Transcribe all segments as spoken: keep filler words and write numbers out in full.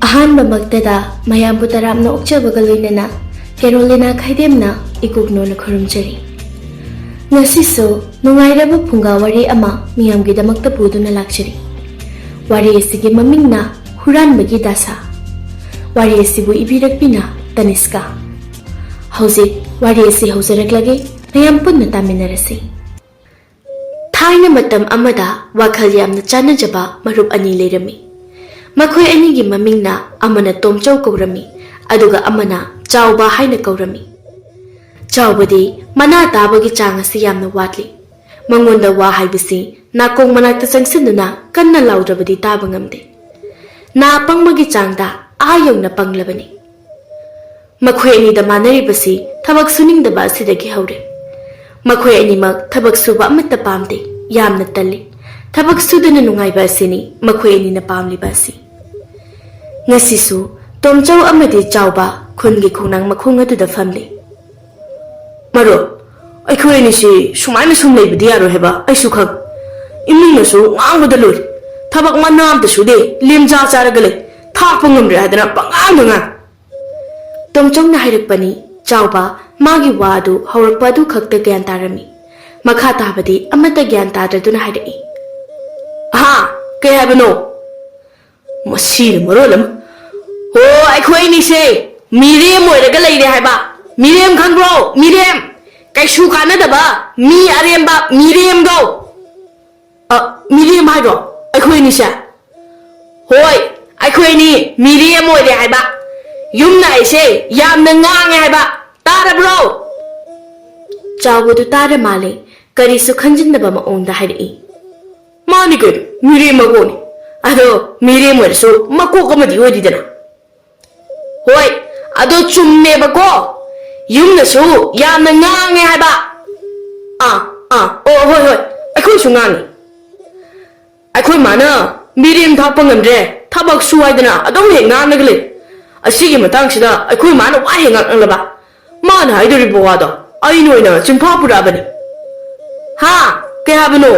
ꯑꯍꯥꯟꯕꯃꯛꯇꯗ ꯃꯌꯥꯝꯕꯨ ꯇꯔꯥꯝꯅ ꯑꯣꯛꯆꯕꯒ ꯂꯣꯏꯅꯅ ꯀꯦꯔꯣꯂꯤꯅꯥ ꯈꯥꯏꯗꯦꯝꯅ ꯏꯀꯨꯛꯅꯣꯅ ꯈꯨꯔꯨꯝꯖꯔꯤ꯫ ꯉꯁꯤꯁꯨ ꯅꯨꯡꯉꯥꯏꯔꯕ ꯐꯨꯡꯒꯥ ꯋꯥꯔꯤ ꯑꯃ ꯃꯤꯌꯥꯝꯒꯤꯗꯃꯛꯇ ꯄꯨꯗꯨꯅ ꯂꯥꯛꯆꯔꯤ꯫ ꯋꯥꯔꯤ ꯑꯁꯤꯒꯤ ꯃꯃꯤꯡꯅ ꯍꯨꯔꯥꯟꯕꯒꯤ ꯗꯥꯁꯥ꯫ ꯋꯥꯔꯤ ꯑꯁꯤꯕꯨ ꯏꯕꯤꯔꯛꯄꯤꯅ ꯇꯅꯤꯁꯀꯥ꯫ ꯍꯧꯖꯤꯛ ꯋꯥꯔꯤ ꯑꯁꯤ ꯍꯧꯖꯔꯛꯂꯒꯦ, ꯃꯌꯥꯝ ꯄꯨꯟꯅ ꯇꯥꯃꯤꯟꯅꯔꯁꯤ꯫ ꯊꯥꯏꯅ ꯃꯇꯝ ꯑꯃꯗ ꯋꯥꯈꯜ ꯌꯥꯝꯅ ꯆꯥꯟꯅꯖꯕ ꯃꯔꯨꯞ ꯑꯅꯤ ꯂꯩꯔꯝꯃꯤ꯫ ꯃꯈꯣꯏ ꯑꯅꯤꯒꯤ ꯃꯃꯤꯡꯅ ꯑꯃꯅ ꯇꯣꯝꯆꯧ ꯀꯧꯔꯝꯃꯤ, ꯑꯗꯨꯒ ꯑꯃꯅ ꯆꯥꯎꯕ ꯍꯥꯏꯅ ꯀꯧꯔꯝꯃꯤ꯫ ꯆꯥꯎꯕꯗꯤ ꯃꯅꯥ ꯇꯥꯕꯒꯤ ꯆꯥꯡ ꯑꯁꯤ ꯌꯥꯝꯅ ꯋꯥꯠꯂꯤ꯫ ꯃꯉꯣꯟꯗ ꯋꯥ ꯍꯥꯏꯕꯁꯤ ꯅꯥꯀꯣꯡ ꯃꯅꯥꯛꯇ ꯆꯪꯁꯤꯟꯗꯨꯅ ꯀꯟꯅ ꯂꯥꯎꯗ꯭ꯔꯕꯗꯤ ꯇꯥꯕ ꯉꯝꯗꯦ꯫ ꯅꯥ ꯄꯪꯕꯒꯤ ꯆꯥꯡꯗ ꯑꯥ ꯌꯧꯅ ꯄꯪꯂꯕꯅꯤ꯫ ꯃꯈꯣꯏ ꯑꯅꯤꯗ ꯃꯥꯟꯅꯔꯤꯕꯁꯤ ꯊꯕꯛ ꯁꯨꯅꯤꯡꯗꯕ ꯑꯁꯤꯗꯒꯤ ꯍꯧꯔꯦ꯫ ꯃꯈꯣꯏ ꯑꯅꯤꯃꯛ ꯊꯕꯛ ꯁꯨꯕ ꯑꯃꯠꯇ ꯄꯥꯝꯗꯦ, ꯌꯥꯝꯅ ꯇꯜꯂꯤ꯫ ꯊꯕꯛ ꯁꯨꯗꯅ ꯅꯨꯡꯉꯥꯏꯕ ꯑꯁꯤꯅꯤ ꯃꯈꯣꯏ ꯑꯅꯤꯅ ꯄꯥꯝꯂꯤꯕ ꯑꯁꯤ꯫ ꯉꯁꯤꯁꯨ ꯇꯣꯝꯆꯧ ꯑꯃꯗꯤ ꯆꯥꯎꯕ ꯈꯨꯟꯒꯤ ꯈꯣꯡꯅꯥꯡ ꯃꯈꯣꯡ ꯑꯗꯨꯗ ꯐꯝꯂꯤ꯫ "ꯃꯔꯨꯞ, ꯑꯩꯈꯣꯏ ꯑꯅꯤꯁꯤ ꯁꯨꯃꯥꯏꯅ ꯁꯨꯝ ꯂꯩꯕꯗꯤ ꯌꯥꯔꯣꯏ ꯍꯥꯏꯕ ꯑꯩꯁꯨ ꯈꯪ꯫ ꯏꯃꯨꯡꯅꯁꯨ ꯉꯥꯡꯕꯗ ꯂꯣꯏꯔꯦ꯫ ꯊꯕꯛ ꯃꯅꯥ ꯑꯝꯇ ꯁꯨꯗꯦ, ꯂꯦꯝꯖꯥ ꯆꯥꯔꯒ ꯂꯩ꯫ ꯊꯥꯛꯄ ꯉꯝꯗ꯭ꯔꯦ ꯍꯥꯏꯗꯅ ꯄꯉꯥꯡꯗ ꯉꯥꯡ꯫" ꯇꯣꯝꯆꯧꯅ ꯍꯥꯏꯔꯛꯄꯅꯤ꯫ ꯆꯥꯎꯕ ꯃꯥꯒꯤ ꯋꯥ ꯑꯗꯨ ꯍꯧꯔꯛꯄ ꯑꯗꯨ ꯈꯛꯇ ꯒ꯭ꯌꯥꯟ ꯇꯥꯔꯝꯃꯤ꯫ ꯃꯈꯥ ꯇꯥꯕꯗꯤ ꯑꯃꯠꯇ ꯒ꯭ꯌꯥꯟ ꯇꯥꯗ꯭ꯔꯗꯨꯅ ꯍꯥꯏꯔꯛꯏ꯫ "ꯍꯥ? ꯀꯩ ꯍꯥꯏꯕꯅꯣ?" ꯃꯁꯤꯅ ꯃꯔꯣꯜ ꯑꯃ꯫ "ꯍꯣ, ꯑꯩꯈꯣꯏ ꯑꯅꯤꯁꯦ ꯃꯤꯔꯦꯝ ꯑꯣꯏꯔꯒ ꯂꯩꯔꯦ ꯍꯥꯏꯕ꯫ ꯃꯤꯔꯦꯝ ꯈꯪꯕ꯭ꯔꯣ? ꯃꯤꯔꯦꯝ! ꯀꯩꯁꯨ ꯀꯥꯟꯅꯗꯕ ꯃꯤ ꯑꯔꯦꯝꯕ ꯃꯤꯔꯦꯝꯗꯣ!" "ꯑ, ꯃꯤꯔꯦꯝ ꯍꯥꯏꯔꯣ ꯑꯩꯈꯣꯏ ꯑꯅꯤꯁꯦ?" "ꯍꯣꯏ, ꯑꯩꯈꯣꯏ ꯑꯅꯤ ꯃꯤꯔꯦꯝ ꯑꯣꯏꯔꯦ ꯍꯥꯏꯕ꯫ ꯌꯨꯝꯅ ꯑꯩꯁꯦ ꯌꯥꯝꯅ ꯉꯥꯡꯉꯦ ꯍꯥꯏꯕ꯫ ꯇꯥꯔꯕ꯭ꯔꯣ?" ꯆꯥꯎꯕꯗꯨ ꯇꯥꯔ ꯃꯥꯜꯂꯦ, ꯀꯔꯤꯁꯨ ꯈꯟꯖꯤꯟꯗꯕ ꯃꯑꯣꯡꯗ ꯍꯥꯏꯔꯛꯏ꯫ "ꯃꯥꯅꯤ ꯀꯩꯅꯣ, ꯃꯤꯔꯦꯝ ꯃꯀꯣꯛꯅꯤ꯫ ꯑꯗꯣ ꯃꯤꯔꯦꯝ ꯑꯣꯏꯔꯁꯨ ꯃꯀꯣꯛ ꯑꯃꯗꯤ ꯑꯣꯏꯔꯤꯗꯅ꯫" "ꯍꯣꯏ, ꯑꯗꯣ ꯆꯨꯝꯃꯦꯕꯀꯣ, ꯌꯨꯝꯅꯁꯨ ꯌꯥꯝꯅ ꯉꯥꯡꯉꯦ ꯍꯥꯏꯕ꯫" "ꯑꯥ, ꯑꯥ, ꯑꯣ, ꯍꯣꯏ, ꯍꯣꯏ, ꯑꯩꯈꯣꯏꯁꯨ ꯉꯥꯡꯉꯤ꯫ ꯑꯩꯈꯣꯏ ꯃꯥꯅ ꯃꯤꯔꯦꯝ ꯊꯥꯛꯄ ꯉꯝꯗ꯭ꯔꯦ, ꯊꯕꯛ ꯁꯨ ꯍꯥꯏꯗꯅ ꯑꯗꯨꯝ ꯍꯦꯛ ꯉꯥꯡꯂꯒ ꯂꯩ꯫ ꯑꯁꯤꯒꯤ ꯃꯇꯥꯡꯁꯤꯗ ꯑꯩꯈꯣꯏ ꯃꯥꯅ ꯋꯥ ꯍꯦꯛ ꯉꯥꯡꯂꯕ, ꯃꯥꯅ ꯍꯥꯏꯗꯣꯔꯤꯕ ꯋꯥꯗꯣ ꯑꯩꯅ ꯑꯣꯏꯅ ꯆꯤꯟꯐꯥ ꯄꯨꯔꯛꯑꯕꯅꯤ꯫" "ꯍꯥ? ꯀꯩ ꯍꯥꯏꯕꯅꯣ?"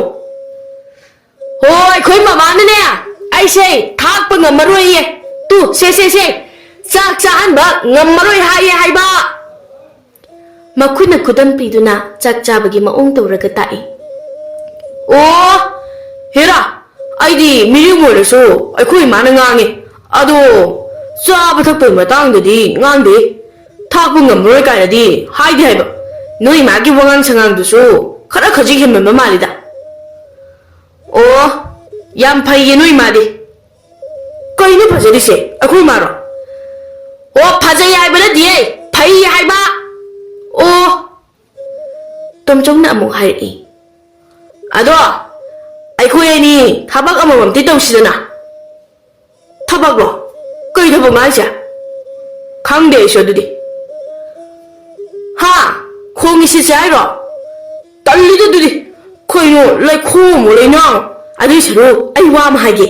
"ꯍꯣ, ꯑꯩꯈꯣꯏ ꯃꯃꯥꯅꯅꯦ ꯑꯩꯁꯦ ꯊꯥꯛꯄ ꯉꯝꯃꯔꯣꯏꯌꯦ, ꯇꯨ, ꯁꯦ, ꯁꯦ, ꯁꯦ, ꯆꯥꯛ ꯆꯥꯍꯟꯕ ꯉꯝꯃꯔꯣꯏ ꯍꯥꯏꯌꯦ ꯍꯥꯏꯕ꯫ ꯃꯈꯨꯠꯅ ꯈꯨꯗꯝ ꯄꯤꯗꯨꯅ ꯆꯥꯛ ꯆꯥꯕꯒꯤ ꯃꯑꯣꯡ ꯇꯧꯔꯒ ꯇꯥꯛꯏ꯫ ꯑꯣ, ꯍꯦꯔꯥ, ꯑꯩꯗꯤ ꯃꯤꯔꯦꯝ ꯑꯣꯏꯔꯁꯨ ꯑꯩꯈꯣꯏ ꯏꯃꯥꯅ ꯉꯥꯡꯉꯤ꯫ ꯑꯗꯣ ꯆꯥꯕ ꯊꯛꯄꯒꯤ ꯃꯇꯥꯡꯗꯗꯤ ꯉꯥꯡꯗꯦ꯫ ꯊꯥꯛꯄ ꯉꯝꯃꯔꯣꯏ ꯀꯥꯏꯅꯗꯤ ꯍꯥꯏꯗꯦ ꯍꯥꯏꯕ꯫ ꯅꯣꯏ ꯏꯃꯥꯒꯤ ꯋꯥꯉꯥꯡ ꯁꯉꯥꯡꯗꯨꯁꯨ ꯈꯔ ꯈꯖꯤꯛ ꯍꯦꯟꯃꯟꯕ ꯃꯥꯜꯂꯤꯗ꯫ ꯑꯣ, ꯌꯥꯝ ꯐꯩꯌꯦ ꯅꯣꯏ ꯏꯃꯥꯗꯤ꯫ ꯀꯩꯅꯣ ꯐꯖꯔꯤꯁꯦ? ꯑꯩꯈꯣꯏ ꯃꯥꯔꯣ? ꯑꯣ, ꯐꯖꯩ ꯍꯥꯏꯕ ꯅꯠꯇꯤꯌꯦ, ꯐꯩ ꯍꯥꯏꯕ꯫ ꯑꯣ, ꯇꯣꯝꯆꯧꯅ ꯑꯃꯨꯛ ꯍꯥꯏꯔꯛꯏ꯫ ꯑꯗꯣ ꯑꯩꯈꯣꯏ ꯑꯅꯤ ꯊꯕꯛ ꯑꯃꯃꯝꯇꯤ ꯇꯧꯁꯤꯗꯅ꯫ ꯊꯕꯛꯂꯣ? ꯀꯩ ꯊꯕꯛꯅꯣ ꯍꯥꯏꯁꯦ? ꯈꯪꯗꯦ ꯑꯩꯁꯨ ꯑꯗꯨꯗꯤ꯫ ꯍꯥ? ꯈꯣꯡꯒꯤ ꯁꯤꯠꯁꯦ ꯍꯥꯏꯔꯣ? ꯇꯜꯂꯤꯗ ꯑꯗꯨꯗꯤ꯫ ꯀꯩꯅꯣ, ꯂꯩꯈꯣꯝꯃꯣ ꯂꯩꯅꯥꯡ? ꯑꯗꯨꯏ ꯁꯔꯨꯛ ꯑꯩ ꯋꯥ ꯑꯃ ꯍꯥꯏꯒꯦ꯫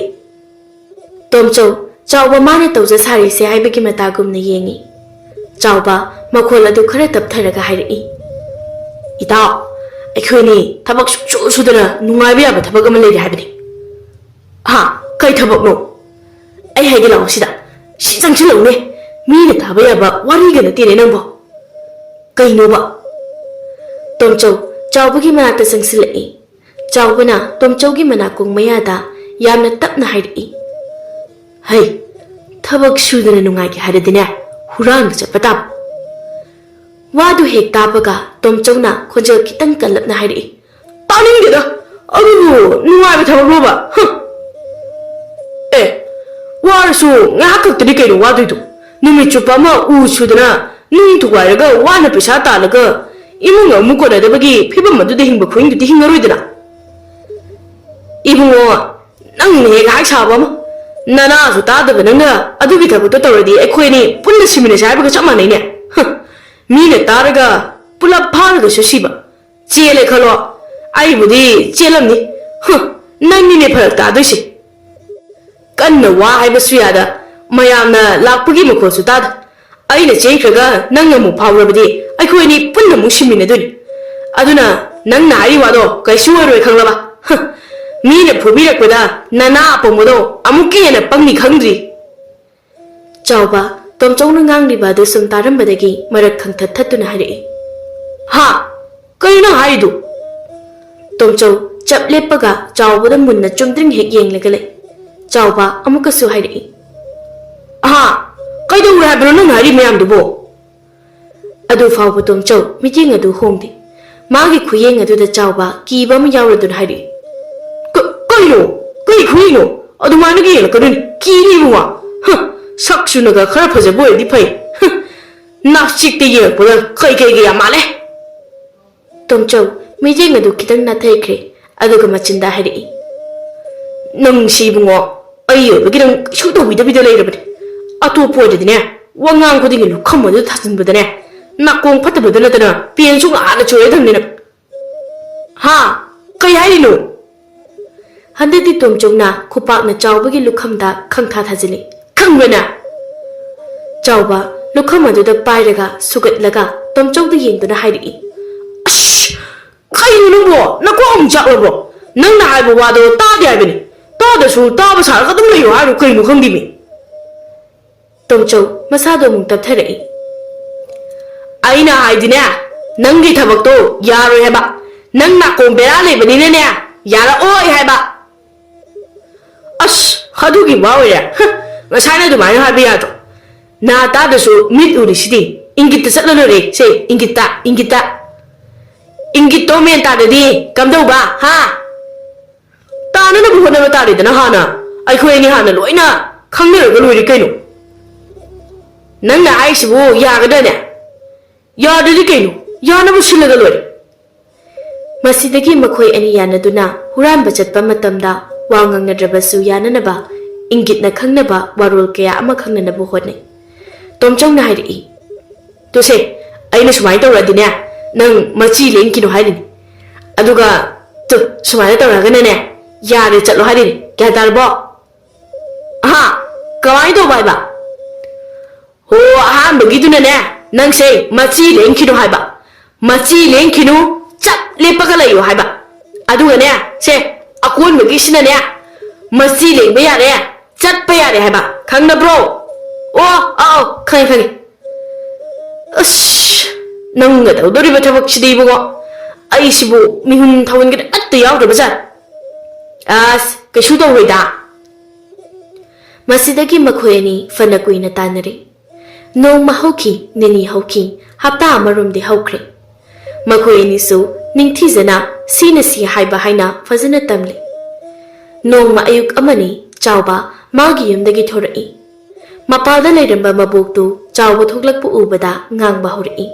ꯇꯣꯝꯆꯧ ꯆꯥꯎꯕ ꯃꯥꯅ ꯇꯧꯖ ꯁꯥꯔꯤꯁꯦ ꯍꯥꯏꯕꯒꯤ ꯃꯇꯥꯒꯨꯝꯅ ꯌꯦꯡꯏ꯫ ꯆꯥꯎꯕ ꯃꯈꯣꯜ ꯑꯗꯨ ꯈꯔ ꯇꯞꯊꯔꯒ ꯍꯥꯏꯔꯛꯏ꯫ ꯏꯇꯥꯎ, ꯑꯩꯈꯣꯏꯅꯤ ꯊꯕꯛ ꯁꯨꯡꯁꯨ ꯁꯨꯗꯅ ꯅꯨꯡꯉꯥꯏꯕ ꯌꯥꯕ ꯊꯕꯛ ꯑꯃ ꯂꯩꯔꯦ ꯍꯥꯏꯕꯅꯤ꯫ ꯍꯥ? ꯀꯩ ꯊꯕꯛꯅꯣ? ꯑꯩ ꯍꯥꯏꯒꯦ ꯂꯥꯛꯑꯣ ꯁꯤꯗ꯫ ꯁꯤ ꯆꯪꯁꯤꯜꯂꯛꯎꯅꯦ꯫ ꯃꯤꯅ ꯇꯥꯕ ꯌꯥꯕ ꯋꯥꯔꯤꯒ ꯅꯠꯇꯦꯅꯦ ꯅꯪꯕꯣ꯫ ꯀꯩꯅꯣꯕ? ꯇꯣꯝꯆꯧ ꯆꯥꯎꯕꯒꯤ ꯃꯅꯥꯛꯇ ꯆꯪꯁꯤꯜꯂꯛꯏ꯫ ꯆꯥꯎꯕꯅ ꯇꯣꯝꯆꯧꯒꯤ ꯃꯅꯥꯀꯣꯡ ꯃꯌꯥꯗ ꯌꯥꯝꯅ ꯇꯞꯅ ꯍꯥꯏꯔꯛꯏ, "ꯍꯩ, ꯊꯕꯛ ꯁꯨꯗꯅ ꯅꯨꯡꯉꯥꯏꯒꯦ ꯍꯥꯏꯔꯗꯤꯅꯦ, ꯍꯨꯔꯥꯟꯕ ꯆꯠꯄ ꯇꯥꯕ꯫" ꯋꯥꯗꯨ ꯍꯦꯛ ꯇꯥꯕꯒ ꯇꯣꯝꯆꯧꯅ ꯈꯣꯟꯖꯦꯜ ꯈꯤꯇꯪ ꯀꯜꯂꯞꯅ ꯍꯥꯏꯔꯛꯏ, "ꯇꯥꯅꯤꯡꯗꯦꯗ꯫ ꯑꯗꯨꯕꯨ ꯅꯨꯡꯉꯥꯏꯕ ꯊꯕꯛꯂꯣꯕ? ꯍꯨꯝ꯫ ꯑꯦ, ꯋꯥꯔꯁꯨ ꯉꯥꯏꯍꯥꯛ ꯈꯛꯇꯅꯤ ꯀꯩꯅꯣ ꯋꯥꯗꯣꯏꯗꯣ꯫ ꯅꯨꯃꯤꯠ ꯆꯨꯞꯄ ꯑꯃ ꯎ ꯁꯨꯗꯅ, ꯅꯨꯡ ꯊꯨꯒꯥꯏꯔꯒ ꯋꯥꯅ ꯄꯩꯁꯥ ꯇꯥꯜꯂꯒ ꯏꯃꯨꯡ ꯑꯃꯨꯛ ꯀꯣꯟꯅꯗꯕꯒꯤ ꯐꯤꯕꯝ ꯑꯗꯨꯗ ꯍꯤꯡꯕ ꯈꯨꯍꯤꯡꯗꯨꯗꯤ ꯍꯤꯡꯉꯔꯣꯏꯗꯅ꯫" "ꯏꯕꯨꯡꯉꯣ, ꯅꯪꯅ ꯍꯦꯛ ꯍꯥꯏ ꯁꯥꯕ ꯑꯃ꯫ ꯅꯅꯥꯁꯨ ꯇꯥꯗꯕ ꯅꯪꯅ ꯑꯗꯨꯒꯤ ꯊꯕꯛꯇꯣ ꯇꯧꯔꯗꯤ ꯑꯩꯈꯣꯏ ꯑꯅꯤ ꯄꯨꯟꯅ ꯁꯤꯃꯤꯟꯅꯁꯦ ꯍꯥꯏꯕꯒ ꯆꯞ ꯃꯥꯟꯅꯩꯅꯦ꯫ ꯍ, ꯃꯤꯅ ꯇꯥꯔꯒ ꯄꯨꯂꯞ ꯐꯥꯔꯒꯁꯨ ꯁꯤꯕ꯫ ꯆꯦꯜꯂꯦ ꯈꯜꯂꯣ, ꯑꯩꯕꯨꯗꯤ ꯆꯦꯜꯂꯝꯅꯤ꯫ ꯍ, ꯅꯪꯅꯤꯅꯦ ꯐꯔꯛ ꯇꯥꯗꯣꯏꯁꯦ꯫ ꯀꯟꯅ ꯋꯥ ꯍꯥꯏꯕꯁꯨ ꯌꯥꯗ, ꯃꯌꯥꯝꯅ ꯂꯥꯛꯄꯒꯤ ꯃꯈꯣꯜꯁꯨ ꯇꯥꯗ꯫ ꯑꯩꯅ ꯆꯦꯟꯈ꯭ꯔꯒ ꯅꯪ ꯑꯃꯨꯛ ꯐꯥꯎꯔꯕꯗꯤ ꯑꯩꯈꯣꯏ ꯑꯅꯤ ꯄꯨꯟꯅ ꯑꯃꯨꯛ ꯁꯤꯃꯤꯟꯅꯗꯣꯏꯅꯤ꯫ ꯑꯗꯨꯅ ꯅꯪꯅ ꯍꯥꯏꯔꯤ ꯋꯥꯗꯣ ꯀꯩꯁꯨ ꯑꯣꯏꯔꯣꯏ ꯈꯪꯂꯕ? ꯍ, ꯃꯤꯅ ꯐꯨꯕꯤꯔꯛꯄꯗ ꯅꯅꯥ ꯑꯄꯪꯕꯗꯣ ꯑꯃꯨꯛꯀ ꯍꯦꯟꯅ ꯄꯪꯅꯤ ꯈꯪꯗ꯭ꯔꯤ꯫" ꯆꯥꯎꯕ, ꯇꯣꯝꯆꯧꯅ ꯉꯥꯡꯂꯤꯕ ꯑꯗꯨ ꯁꯨꯝ ꯇꯥꯔꯝꯕꯗꯒꯤ ꯃꯔꯛ ꯈꯪꯊꯠ ꯊꯠꯇꯨꯅ ꯍꯥꯏꯔꯛꯏ꯫ "ꯍꯥ? ꯀꯩꯅꯣ ꯅꯪ ꯍꯥꯏꯔꯤꯗꯨ?" ꯇꯣꯝꯆꯧ ꯆꯞ ꯂꯦꯞꯄꯒ ꯆꯥꯎꯕꯗ ꯃꯨꯟꯅ ꯆꯨꯝꯗ꯭ꯔꯤꯡ ꯍꯦꯛ ꯌꯦꯡꯂꯒ ꯂꯩ꯫ ꯆꯥꯎꯕ ꯑꯃꯨꯛꯀꯁꯨ ꯍꯥꯏꯔꯛꯏ꯫ "ꯑꯍꯥ, ꯀꯩꯗꯧꯔꯦ ꯍꯥꯏꯕꯅꯣ ꯅꯪꯅ ꯍꯥꯏꯔꯤ ꯃꯌꯥꯝꯗꯨꯕꯣ?" ꯑꯗꯨ ꯐꯥꯎꯕ ꯇꯣꯝꯆꯧ ꯃꯤꯠꯌꯦꯡ ꯑꯗꯨ ꯍꯣꯡꯗꯦ꯫ ꯃꯥꯒꯤ ꯈꯨꯌꯦꯡ ꯑꯗꯨꯗ ꯆꯥꯎꯕ ꯀꯤꯕ ꯑꯃ ꯌꯥꯎꯔꯗꯨꯅ ꯍꯥꯏꯔꯛꯏ꯫ "ꯀ-, ꯀꯩꯅꯣ? ꯀꯩ ꯈꯨꯌꯦꯡꯅꯣ? ꯑꯗꯨꯃꯥꯏꯅꯒ ꯌꯦꯡꯂꯛꯀꯅꯨꯅꯦ, ꯀꯤꯅꯤ ꯏꯕꯨꯡꯉꯣ꯫ ꯍ, ꯁꯛꯁꯨꯅꯒ ꯈꯔ ꯐꯖꯕ ꯑꯣꯏꯔꯗꯤ ꯐꯩ꯫ ꯍ, ꯅꯥꯞꯆꯤꯛꯇ ꯌꯦꯡꯉꯛꯄꯗ ꯀꯩ ꯀꯩꯒ ꯌꯥꯝ ꯃꯥꯜꯂꯦ꯫" ꯇꯣꯝꯆꯧ ꯃꯤꯠꯌꯦꯡ ꯑꯗꯨ ꯈꯤꯇꯪ ꯅꯥꯊꯩꯈ꯭ꯔꯦ, ꯑꯗꯨꯒ ꯃꯆꯤꯟꯗ ꯍꯥꯏꯔꯛꯏ꯫ "ꯅꯪꯁꯤ ꯏꯕꯨꯡꯉꯣ, ꯑꯩ ꯑꯣꯏꯕꯒꯤ ꯅꯪ ꯀꯩꯁꯨ ꯇꯧꯕꯤꯗꯕꯤꯗ ꯂꯩꯔꯕꯅꯦ꯫ ꯑꯇꯣꯞꯄ ꯑꯣꯏꯔꯗꯤꯅꯦ, ꯋꯥꯉꯥꯡ ꯈꯨꯗꯤꯡꯒꯤ ꯂꯨꯈꯝ ꯑꯗꯨ ꯊꯥꯖꯤꯟꯕꯗꯅꯦ, ꯅꯥꯀꯣꯡ ꯐꯠꯇꯕꯗ ꯅꯠꯇꯅ ꯄꯦꯟꯁꯨ ꯉꯥꯅ ꯆꯣꯏꯔꯗꯕꯅꯤ ꯅꯪ꯫" "ꯍꯥ? ꯀꯩ ꯍꯥꯏꯔꯤꯅꯣ?" ꯍꯟꯗꯛꯇꯤ ꯇꯣꯝꯆꯧꯅ ꯈꯨꯄꯥꯛꯅ ꯆꯥꯎꯕꯒꯤ ꯂꯨꯈꯝꯗ ꯈꯪꯊꯥ ꯊꯥꯖꯤꯜꯂꯤ꯫ "ꯈꯪꯕ꯭ꯔꯅ?" ꯆꯥꯎꯕ ꯂꯨꯈꯝ ꯑꯗꯨꯗ ꯄꯥꯏꯔꯒ ꯁꯨꯒꯠꯂꯒ ꯇꯣꯝꯆꯧꯗ ꯌꯦꯡꯗꯨꯅ ꯍꯥꯏꯔꯛꯏ꯫ "ꯑꯁ! ꯀꯩꯅꯣ ꯅꯪꯕꯣ? ꯅꯀꯣꯛ ꯑꯃꯨꯛ ꯆꯥꯛꯂꯕꯣ? ꯅꯪꯅ ꯍꯥꯏꯕ ꯋꯥꯗꯣ ꯇꯥꯗꯦ ꯍꯥꯏꯕꯅꯤ꯫ ꯇꯥꯗꯁꯨ ꯇꯥꯕ ꯁꯥꯔꯒ ꯑꯗꯨꯝ ꯂꯩꯌꯣ ꯍꯥꯏꯔꯣ, ꯀꯩꯅꯣ ꯈꯪꯗꯦꯃꯤ꯫" ꯇꯣꯝꯆꯧ ꯃꯁꯥꯗꯣ ꯑꯃꯨꯛ ꯇꯞꯊꯔꯛꯏ꯫ "ꯑꯩꯅ ꯍꯥꯏꯗꯤꯅꯦ, ꯅꯪꯒꯤ ꯊꯕꯛꯇꯣ ꯌꯥꯔꯣꯏ ꯍꯥꯏꯕ꯫ ꯅꯪ ꯅꯥꯀꯣꯡ ꯕꯦꯔꯥ ꯂꯩꯕꯅꯤꯅꯅꯦ, ꯌꯥꯔꯛꯑꯣꯏ ꯍꯥꯏꯕ꯫" "ꯑꯁ, ꯑꯗꯨꯒꯤ ꯋꯥ ꯑꯣꯏꯔꯦ? ꯍ, ꯉꯁꯥꯏꯅ ꯑꯗꯨꯃꯥꯏꯅ ꯍꯥꯏꯕ ꯌꯥꯗ꯭ꯔꯣ? ꯅꯥ ꯇꯥꯗ꯭ꯔꯁꯨ ꯃꯤꯠ ꯎꯔꯤꯁꯤꯗꯤ꯫ ꯏꯪꯒꯤꯠꯇ ꯆꯠꯂ ꯂꯣꯏꯔꯦ꯫ ꯁꯦ, ꯏꯪꯒꯤꯠꯇ, ꯏꯪꯒꯤꯠꯇ꯫ ꯏꯪꯒꯤꯠꯇꯣ ꯃꯦꯟ ꯇꯥꯗ꯭ꯔꯗꯤ ꯀꯝꯗꯧꯕ, ꯍꯥ?" "ꯇꯥꯅꯅꯕ ꯍꯣꯠꯅꯕ ꯇꯥꯔꯦꯗꯅ ꯍꯥꯟꯅ꯫ ꯑꯩꯈꯣꯏ ꯑꯅꯤ ꯍꯥꯟꯅ ꯂꯣꯏꯅ ꯈꯪꯅꯔꯒ ꯂꯣꯏꯔꯦ ꯀꯩꯅꯣ꯫ ꯅꯪꯅ ꯍꯥꯏꯔꯤꯁꯤꯕꯨ ꯌꯥꯒꯗ꯭ꯔꯅꯦ? ꯌꯥꯗ꯭ꯔꯗꯤ ꯀꯩꯅꯣ? ꯌꯥꯅꯕ ꯁꯤꯜꯂꯒ ꯂꯣꯏꯔꯦ꯫" ꯃꯁꯤꯗꯒꯤ ꯃꯈꯣꯏ ꯑꯅꯤ ꯌꯥꯅꯗꯨꯅ ꯍꯨꯔꯥꯟꯕ ꯆꯠꯄ ꯃꯇꯝꯗ ꯋꯥ ꯉꯥꯡꯅꯗ꯭ꯔꯕꯁꯨ ꯌꯥꯅꯅꯕ ꯏꯪꯒꯤꯠꯅ ꯈꯪꯅꯕ ꯋꯥꯔꯣꯜ ꯀꯌꯥ ꯑꯃ ꯈꯪꯅꯅꯕ ꯍꯣꯠꯅꯩ꯫ ꯇꯣꯝꯆꯧꯅ ꯍꯥꯏꯔꯛꯏ꯫ "ꯇꯨꯁꯦ, ꯑꯩꯅ ꯁꯨꯃꯥꯏꯅ ꯇꯧꯔꯗꯤꯅꯦ, ꯅꯪ ꯃꯆꯤ ꯂꯦꯡꯈꯤꯅꯨ ꯍꯥꯏꯔꯤꯅꯤ꯫ ꯑꯗꯨꯒ ꯇꯨ, ꯁꯨꯃꯥꯏꯅ ꯇꯧꯔꯒꯅꯅꯦ, ꯌꯥꯔꯦ ꯆꯠꯂꯣ ꯍꯥꯏꯔꯤꯅꯤ꯫ ꯒ꯭ꯌꯥꯟ ꯇꯥꯔꯕꯣ?" "ꯑꯍꯥ, ꯀꯃꯥꯏꯅ ꯇꯧꯕ ꯍꯥꯏꯕ?" "ꯍꯣ, ꯑꯍꯥꯟꯕꯒꯤꯗꯨꯅꯅꯦ, ꯅꯪꯁꯦ ꯃꯆꯤ ꯂꯦꯡꯈꯤꯅꯨ ꯍꯥꯏꯕ꯫ ꯃꯆꯤ ꯂꯦꯡꯈꯤꯅꯨ, ꯆꯞ ꯂꯦꯞꯄꯒ ꯂꯩꯌꯨ ꯍꯥꯏꯕ꯫ ꯑꯗꯨꯒꯅꯦ, ꯁꯦ, ꯑꯀꯣꯟꯕꯒꯤꯁꯤꯅꯅꯦ, ꯃꯆꯤ ꯂꯦꯡꯕ ꯌꯥꯔꯦ, ꯆꯠꯄ ꯌꯥꯔꯦ ꯍꯥꯏꯕ꯫ ꯈꯪꯅꯕ꯭ꯔꯣ?" ꯑꯣ, ꯑꯥꯎ, ꯈꯪꯉꯦ, ꯈꯪꯉꯦ꯫ ꯑꯁ, ꯅꯪꯅ ꯇꯧꯗꯣꯔꯤꯕ ꯊꯕꯛꯁꯤꯗꯤ ꯏꯕꯨꯡꯉꯣ, ꯑꯩꯁꯤꯕꯨ ꯃꯤꯍꯨꯟ ꯊꯥꯍꯨꯟꯒꯗꯤ ꯑꯃꯠꯇ ꯌꯥꯎꯗ꯭ꯔꯕꯖꯥꯠ꯫ ꯑꯁ, ꯀꯩꯁꯨ ꯇꯧꯔꯣꯏꯗ꯫ ꯃꯁꯤꯗꯒꯤ ꯃꯈꯣꯏ ꯑꯅꯤ ꯐꯅ ꯀꯨꯏꯅ ꯇꯥꯟꯅꯔꯦ꯫ ꯅꯣꯡꯃ ꯍꯧꯈꯤ, ꯅꯤꯅꯤ ꯍꯧꯈꯤ, ꯍꯞꯇꯥ ꯑꯃꯔꯣꯝꯗꯤ ꯍꯧꯈ꯭ꯔꯦ꯫ ꯃꯈꯣꯏ ꯑꯅꯤꯁꯨ ꯅꯤꯡꯊꯤꯖꯅ ꯁꯤꯅ ꯁꯤ ꯍꯥꯏꯕ ꯍꯥꯏꯅ ꯐꯖꯅ ꯇꯝꯂꯦ꯫ ꯅꯣꯡꯃ ꯑꯌꯨꯛ ꯑꯃꯅꯤ ꯆꯥꯎꯕ ꯃꯥꯒꯤ ꯌꯨꯝꯗꯒꯤ ꯊꯣꯔꯛꯏ꯫ ꯃꯄꯥꯜꯗ ꯂꯩꯔꯝꯕ ꯃꯕꯣꯛꯇꯨ ꯆꯥꯎꯕ ꯊꯣꯛꯂꯛꯄ ꯎꯕꯗ ꯉꯥꯡꯕ ꯍꯧꯔꯛꯏ꯫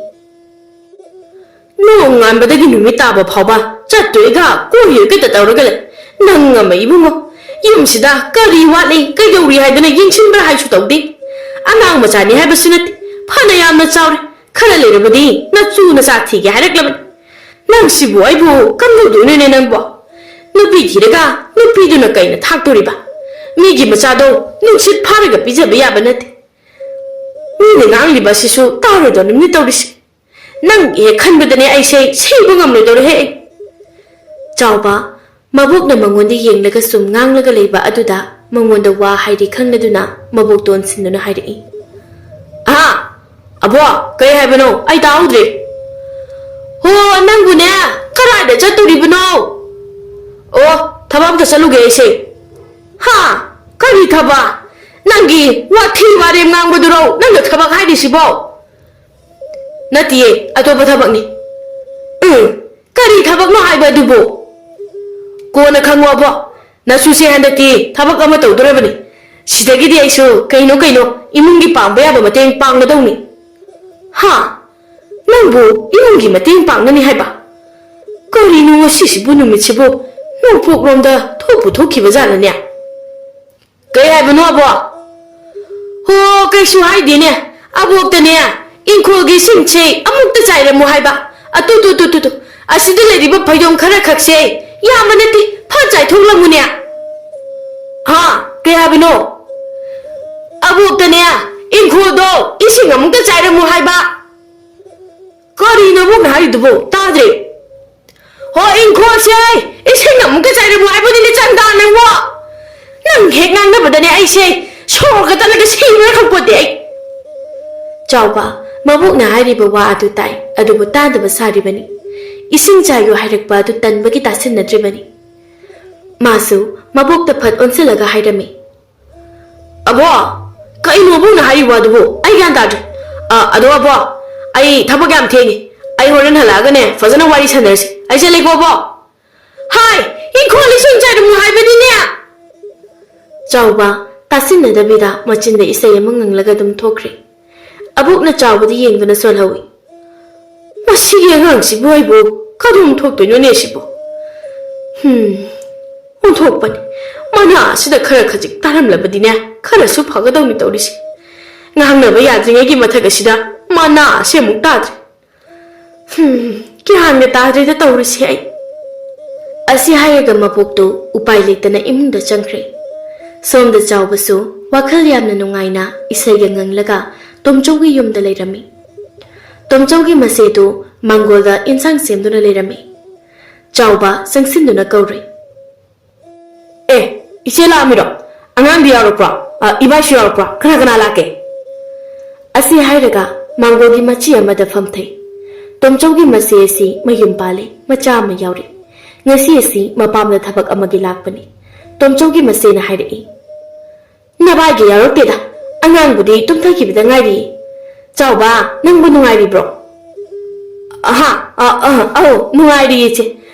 ꯅꯣꯡꯉꯥꯟꯕꯗꯒꯤ ꯅꯨꯃꯤꯠ ꯇꯥꯕ ꯐꯥꯎꯕ ꯆꯠꯇꯣꯏꯒ ꯀꯣꯏꯔꯣꯏꯒꯗ ꯇꯧꯔꯒ ꯂꯩ꯫ ꯅꯪ ꯑꯃ ꯏꯕꯨꯡꯉꯣ, ꯌꯨꯝꯁꯤꯗ ꯀꯔꯤ ꯋꯥꯠꯂꯤ, ꯀꯩꯗꯧꯔꯤ ꯍꯥꯏꯗꯅ ꯌꯦꯡꯁꯤꯟꯕ꯭ꯔꯥ ꯍꯥꯏꯁꯨ ꯇꯧꯗꯦ꯫ ꯑꯉꯥꯡ ꯃꯆꯥꯅꯤ ꯍꯥꯏꯕꯁꯨ ꯅꯠꯇꯦ, ꯐꯅ ꯌꯥꯝꯅ ꯆꯥꯎꯔꯦ꯫ ꯈꯔ ꯂꯩꯔꯕꯗꯤ ꯅꯆꯨ ꯅꯆꯥ ꯊꯤꯒꯦ ꯍꯥꯏꯔꯛꯂꯕꯅꯤ꯫ ꯅꯪꯁꯤꯕꯨ ꯑꯩꯕꯨ ꯀꯝꯗꯧꯗꯣꯏꯅꯣꯅꯦ ꯅꯪꯕꯣ? ꯅꯨꯄꯤ ꯊꯤꯔꯒ ꯅꯨꯄꯤꯗꯨꯅ ꯀꯩꯅ ꯊꯥꯛꯇꯣꯔꯤꯕ? ꯃꯤꯒꯤ ꯃꯆꯥꯗꯣ ꯅꯨꯡꯁꯤꯠ ꯐꯥꯔꯒ ꯄꯤꯖꯕ ꯌꯥꯕ ꯅꯠꯇꯦ꯫ ꯃꯤꯅ ꯉꯥꯡꯂꯤꯕ ꯑꯁꯤꯁꯨ ꯇꯥꯔꯣꯏꯗꯧꯔꯤꯕꯅꯤ ꯇꯧꯔꯤꯁꯦ꯫ ꯅꯪ ꯍꯦꯛ ꯈꯟꯕꯗꯅꯦ ꯑꯩꯁꯦ ꯁꯤꯕ ꯉꯝꯂꯣꯏꯗꯧꯔꯦꯍꯦ꯫ ꯆꯥꯎꯕ, ꯃꯕꯣꯛꯅ ꯃꯉꯣꯟꯗ ꯌꯦꯡꯂꯒ ꯁꯨꯝ ꯉꯥꯡꯂꯒ ꯂꯩꯕ ꯑꯗꯨꯗ ꯃꯉꯣꯟꯗ ꯋꯥ ꯍꯥꯏꯔꯤ ꯈꯪꯂꯗꯨꯅ ꯃꯕꯣꯛꯇ ꯑꯣꯟꯁꯤꯟꯗꯨꯅ ꯍꯥꯏꯔꯛꯏ꯫ ꯑꯍꯥ, ꯑꯕꯣ, ꯀꯩ ꯍꯥꯏꯕꯅꯣ? ꯑꯩ ꯇꯥꯍꯧꯗ꯭ꯔꯦ꯫ ꯍꯣ, ꯅꯪꯕꯨꯅꯦ, ꯀꯗꯥꯏꯗ ꯆꯠꯇꯣꯔꯤꯕꯅꯣ? ꯑꯣ, ꯊꯕꯛ ꯑꯝꯇ ꯆꯠꯂꯨꯒꯦ ꯑꯩꯁꯦ꯫ ꯍꯥ? ꯀꯔꯤ ꯊꯕꯛ? ꯅꯪꯒꯤ ꯋꯥꯊꯤ ꯋꯥꯔꯦꯝ ꯉꯥꯡꯕꯗꯨꯔꯣ ꯅꯪꯅ ꯊꯕꯛ ꯍꯥꯏꯔꯤꯁꯤꯕꯣ? ꯅꯠꯇꯤꯌꯦ, ꯑꯇꯣꯞꯄ ꯊꯕꯛꯅꯤ꯫ ꯎꯝ, ꯀꯔꯤ ꯊꯕꯛꯅꯣ ꯍꯥꯏꯕ ꯑꯗꯨꯕꯨ? ꯀꯣꯟꯅ ꯈꯪꯉꯣꯕꯣ, ꯅꯁꯨꯁꯦ ꯍꯟꯗꯛꯇꯤ ꯊꯕꯛ ꯑꯃ ꯇꯧꯗꯣꯔꯕꯅꯤ꯫ ꯁꯤꯗꯒꯤꯗꯤ ꯑꯩꯁꯨ ꯀꯩꯅꯣ ꯀꯩꯅꯣ ꯏꯃꯨꯡꯒꯤ ꯄꯥꯡꯕ ꯌꯥꯕ ꯃꯇꯦꯡ ꯄꯥꯡꯒꯗꯧꯅꯤ꯫ ꯍꯥ? ꯅꯪꯕꯨ ꯏꯃꯨꯡꯒꯤ ꯃꯇꯦꯡ ꯄꯥꯡꯒꯅꯤ ꯍꯥꯏꯕ? ꯀꯔꯤꯅꯣ ꯉꯁꯤꯁꯤꯕꯨ ꯅꯨꯃꯤꯠꯁꯤꯕꯨ ꯅꯣꯡꯄꯣꯛꯂꯣꯝꯗ ꯊꯣꯛꯄꯨ ꯊꯣꯛꯈꯤꯕ ꯖꯥꯠꯂꯅꯦ? ꯀꯩ ꯍꯥꯏꯕꯅꯣ ꯑꯕꯣ? ꯍꯣ, ꯀꯩꯁꯨ ꯍꯥꯏꯗꯦꯅꯦ꯫ ꯑꯕꯣꯛꯇꯅꯦ, ꯏꯪꯈꯣꯜꯒꯤ ꯏꯁꯤꯡꯁꯦ ꯑꯃꯨꯛꯇ ꯆꯥꯏꯔꯝꯃꯨ ꯍꯥꯏꯕ꯫ ꯑꯇꯨ, ꯇꯨ, ꯇꯨ, ꯇꯨ, ꯇꯨ꯫ ꯑꯁꯤꯗ ꯂꯩꯔꯤꯕ ꯐꯩꯗꯣꯝ ꯈꯔ ꯈꯛꯁꯦ ꯌꯥꯝꯕ ꯅꯠꯇꯦ, ꯐꯠ ꯆꯥꯏꯊꯣꯛꯂꯝꯃꯨꯅꯦ꯫ ꯍꯥ? ꯀꯩ ꯍꯥꯏꯕꯅꯣ? ꯑꯕꯣꯛꯇꯅꯦ, ꯏꯪꯈꯣꯜꯗꯣ ꯏꯁꯤꯡ ꯑꯃꯨꯛꯇ ꯆꯥꯏꯔꯝꯃꯨ ꯍꯥꯏꯕ꯫ ꯀꯔꯤꯅꯣ ꯑꯕꯣꯛꯅ ꯍꯥꯏꯔꯤꯗꯨꯕꯣ? ꯇꯥꯗ꯭ꯔꯦ꯫ ꯍꯣ, ꯏꯪꯈꯣꯜꯁꯦ ꯏꯁꯤꯡ ꯑꯃꯨꯛꯇ ꯆꯥꯏꯔꯝꯃꯨ ꯍꯥꯏꯕꯅꯤꯅꯦ, ꯆꯟꯗꯥ ꯅꯪꯕꯣ꯫ ꯅꯪ ꯍꯦꯛ ꯉꯥꯡꯅꯕꯗꯅꯦ ꯑꯩꯁꯦ ꯁꯣꯔꯒ ꯇꯠꯂꯒ ꯁꯤꯕ꯭ꯔꯥ ꯈꯪꯄꯣꯠꯇꯦ ꯑꯩ꯫ ꯆꯥꯎꯕ, ꯃꯕꯣꯛꯅ ꯍꯥꯏꯔꯤꯕ ꯋꯥ ꯑꯗꯨ ꯇꯥꯏ, ꯑꯗꯨꯕꯨ ꯇꯥꯗꯕ ꯁꯥꯔꯤꯕꯅꯤ꯫ ꯏꯁꯤꯡ ꯆꯥꯏꯌꯨ ꯍꯥꯏꯔꯛꯄ ꯑꯗꯨ ꯇꯟꯕꯒꯤ ꯇꯥꯁꯤꯟꯅꯗ꯭ꯔꯤꯕꯅꯤ꯫ ꯃꯥꯁꯨ ꯃꯕꯣꯛꯇ ꯐꯠ ꯑꯣꯟꯁꯤꯜꯂꯒ ꯍꯥꯏꯔꯝꯃꯤ, "ꯑꯕꯣ, ꯀꯩꯅꯣ ꯑꯕꯣꯛꯅ ꯍꯥꯏꯔꯤꯕ ꯑꯗꯨꯕꯨ? ꯑꯩ ꯒ꯭ꯌꯥꯟ ꯇꯥꯗ꯭ꯔꯦ꯫ ꯑ, ꯑꯗꯣ ꯑꯕꯣ, ꯑꯩ ꯊꯕꯛ ꯌꯥꯝ ꯊꯦꯡꯉꯦ꯫ ꯑꯩ ꯍꯣꯔꯦꯟ ꯍꯜꯂꯛꯑꯒꯅꯦ ꯐꯖꯅ ꯋꯥꯔꯤ ꯁꯥꯟꯅꯔꯁꯤ꯫ ꯑꯩ ꯆꯠꯂꯦꯀꯣ ꯑꯕꯣ꯫ ꯍꯥꯏ, ꯏꯪꯈꯣꯜ ꯏꯁꯤꯡ ꯆꯥꯏꯔꯝꯃꯨ ꯍꯥꯏꯕꯅꯤꯅꯦ!" ꯆꯥꯎꯕ, ꯇꯥꯁꯤꯟꯅꯗꯕꯤꯗ ꯃꯆꯤꯟꯗ ꯏꯁꯩ ꯑꯃ ꯉꯪꯂꯒ ꯑꯗꯨꯝ ꯊꯣꯛꯈ꯭ꯔꯦ꯫ ꯑꯕꯣꯛꯅ ꯆꯥꯎꯕꯗ ꯌꯦꯡꯗꯨꯅ ꯁꯣꯜꯍꯧꯏ, "ꯃꯁꯤꯒꯤ ꯑꯉꯥꯡꯁꯤꯕꯨ ꯑꯩꯕꯨ ꯀꯔꯝ ꯊꯣꯛꯇꯣꯏꯅꯣꯅꯦ ꯁꯤꯕꯨ? ꯍꯨꯝ, ꯑꯣꯟꯊꯣꯛꯄꯅꯤ꯫ ꯃꯅꯥ ꯑꯁꯤꯗ ꯈꯔ ꯈꯖꯤꯛ ꯇꯥꯔꯝꯂꯕꯗꯤꯅꯦ, ꯈꯔꯁꯨ ꯐꯒꯗꯧꯅꯤ ꯇꯧꯔꯤꯁꯦ꯫ ꯉꯥꯡꯅꯕ ꯌꯥꯗ꯭ꯔꯤꯉꯩꯒꯤ ꯃꯊꯛ ꯑꯁꯤꯗ ꯃꯅꯥ ꯑꯁꯤ ꯑꯃꯨꯛ ꯇꯥꯗ꯭ꯔꯦ꯫ ꯍꯨꯝ, ꯒ꯭ꯌꯥꯟꯒ ꯇꯥꯗ꯭ꯔꯦꯗ ꯇꯧꯔꯤꯁꯦ ꯑꯩ꯫" ꯑꯁꯤ ꯍꯥꯏꯔꯒ ꯃꯕꯣꯛꯇꯨ ꯎꯄꯥꯏ ꯂꯩꯇꯅ ꯏꯃꯨꯡꯗ ꯆꯪꯈ꯭ꯔꯦ꯫ ꯁꯣꯝꯗ ꯆꯥꯎꯕꯁꯨ ꯋꯥꯈꯜ ꯌꯥꯝꯅ ꯅꯨꯡꯉꯥꯏꯅ ꯏꯁꯩꯒ ꯉꯪꯂꯒ ꯇꯣꯝꯆꯧꯒꯤ ꯌꯨꯝꯗ ꯂꯩꯔꯝꯃꯤ꯫ ꯇꯣꯝꯆꯧꯒꯤ ꯃꯆꯦꯗꯨ ꯃꯥꯡꯒꯣꯜꯗ ꯏꯟꯁꯥꯡ ꯁꯦꯝꯗꯨꯅ ꯂꯩꯔꯝꯃꯤ꯫ ꯆꯥꯎꯕ ꯆꯪꯁꯤꯟꯗꯨꯅ ꯀꯧꯔꯨꯏ꯫ "ꯑꯦ, ꯏꯆꯦ ꯂꯥꯛꯑꯝꯃꯤꯔꯣ? ꯑꯉꯥꯡꯗꯤ ꯌꯥꯎꯔꯛꯄ꯭ꯔꯣ? ꯑ, ꯏꯕꯥꯏꯁꯨ ꯌꯥꯎꯔꯛꯄ꯭ꯔꯣ? ꯀꯅꯥ ꯀꯅꯥ ꯂꯥꯛꯀꯦ?" ꯑꯁꯤ ꯍꯥꯏꯔꯒ ꯃꯥꯡꯒꯣꯜꯒꯤ ꯃꯆꯤ ꯑꯃꯗ ꯐꯝꯊꯩ꯫ ꯇꯣꯝꯆꯧꯒꯤ ꯃꯆꯦ ꯑꯁꯤ ꯃꯌꯨꯝ ꯄꯥꯜꯂꯦ, ꯃꯆꯥ ꯑꯃ ꯌꯥꯎꯔꯦ꯫ ꯉꯁꯤ ꯑꯁꯤ ꯃꯄꯥꯝꯗ ꯊꯕꯛ ꯑꯃꯒꯤ ꯂꯥꯛꯄꯅꯤ꯫ ꯇꯣꯝꯆꯧꯒꯤ ꯃꯆꯦꯅ ꯍꯥꯏꯔꯛꯏ, "ꯅꯚꯥꯏꯒ ꯌꯥꯎꯔꯛꯇꯦꯗ, ꯑꯉꯥꯡꯕꯨꯗꯤ ꯇꯨꯝꯊꯈꯤꯕꯗ ꯉꯥꯏꯔꯤ꯫ ꯆꯥꯎꯕ, ꯅꯪꯕꯨ ꯅꯨꯡꯉꯥꯏꯔꯤꯕ꯭ꯔꯣ?" "ꯑꯍꯥ, ꯑ, ꯑ, ꯑꯧ, ꯅꯨꯡꯉꯥꯏꯔꯤ ꯏꯆꯦ꯫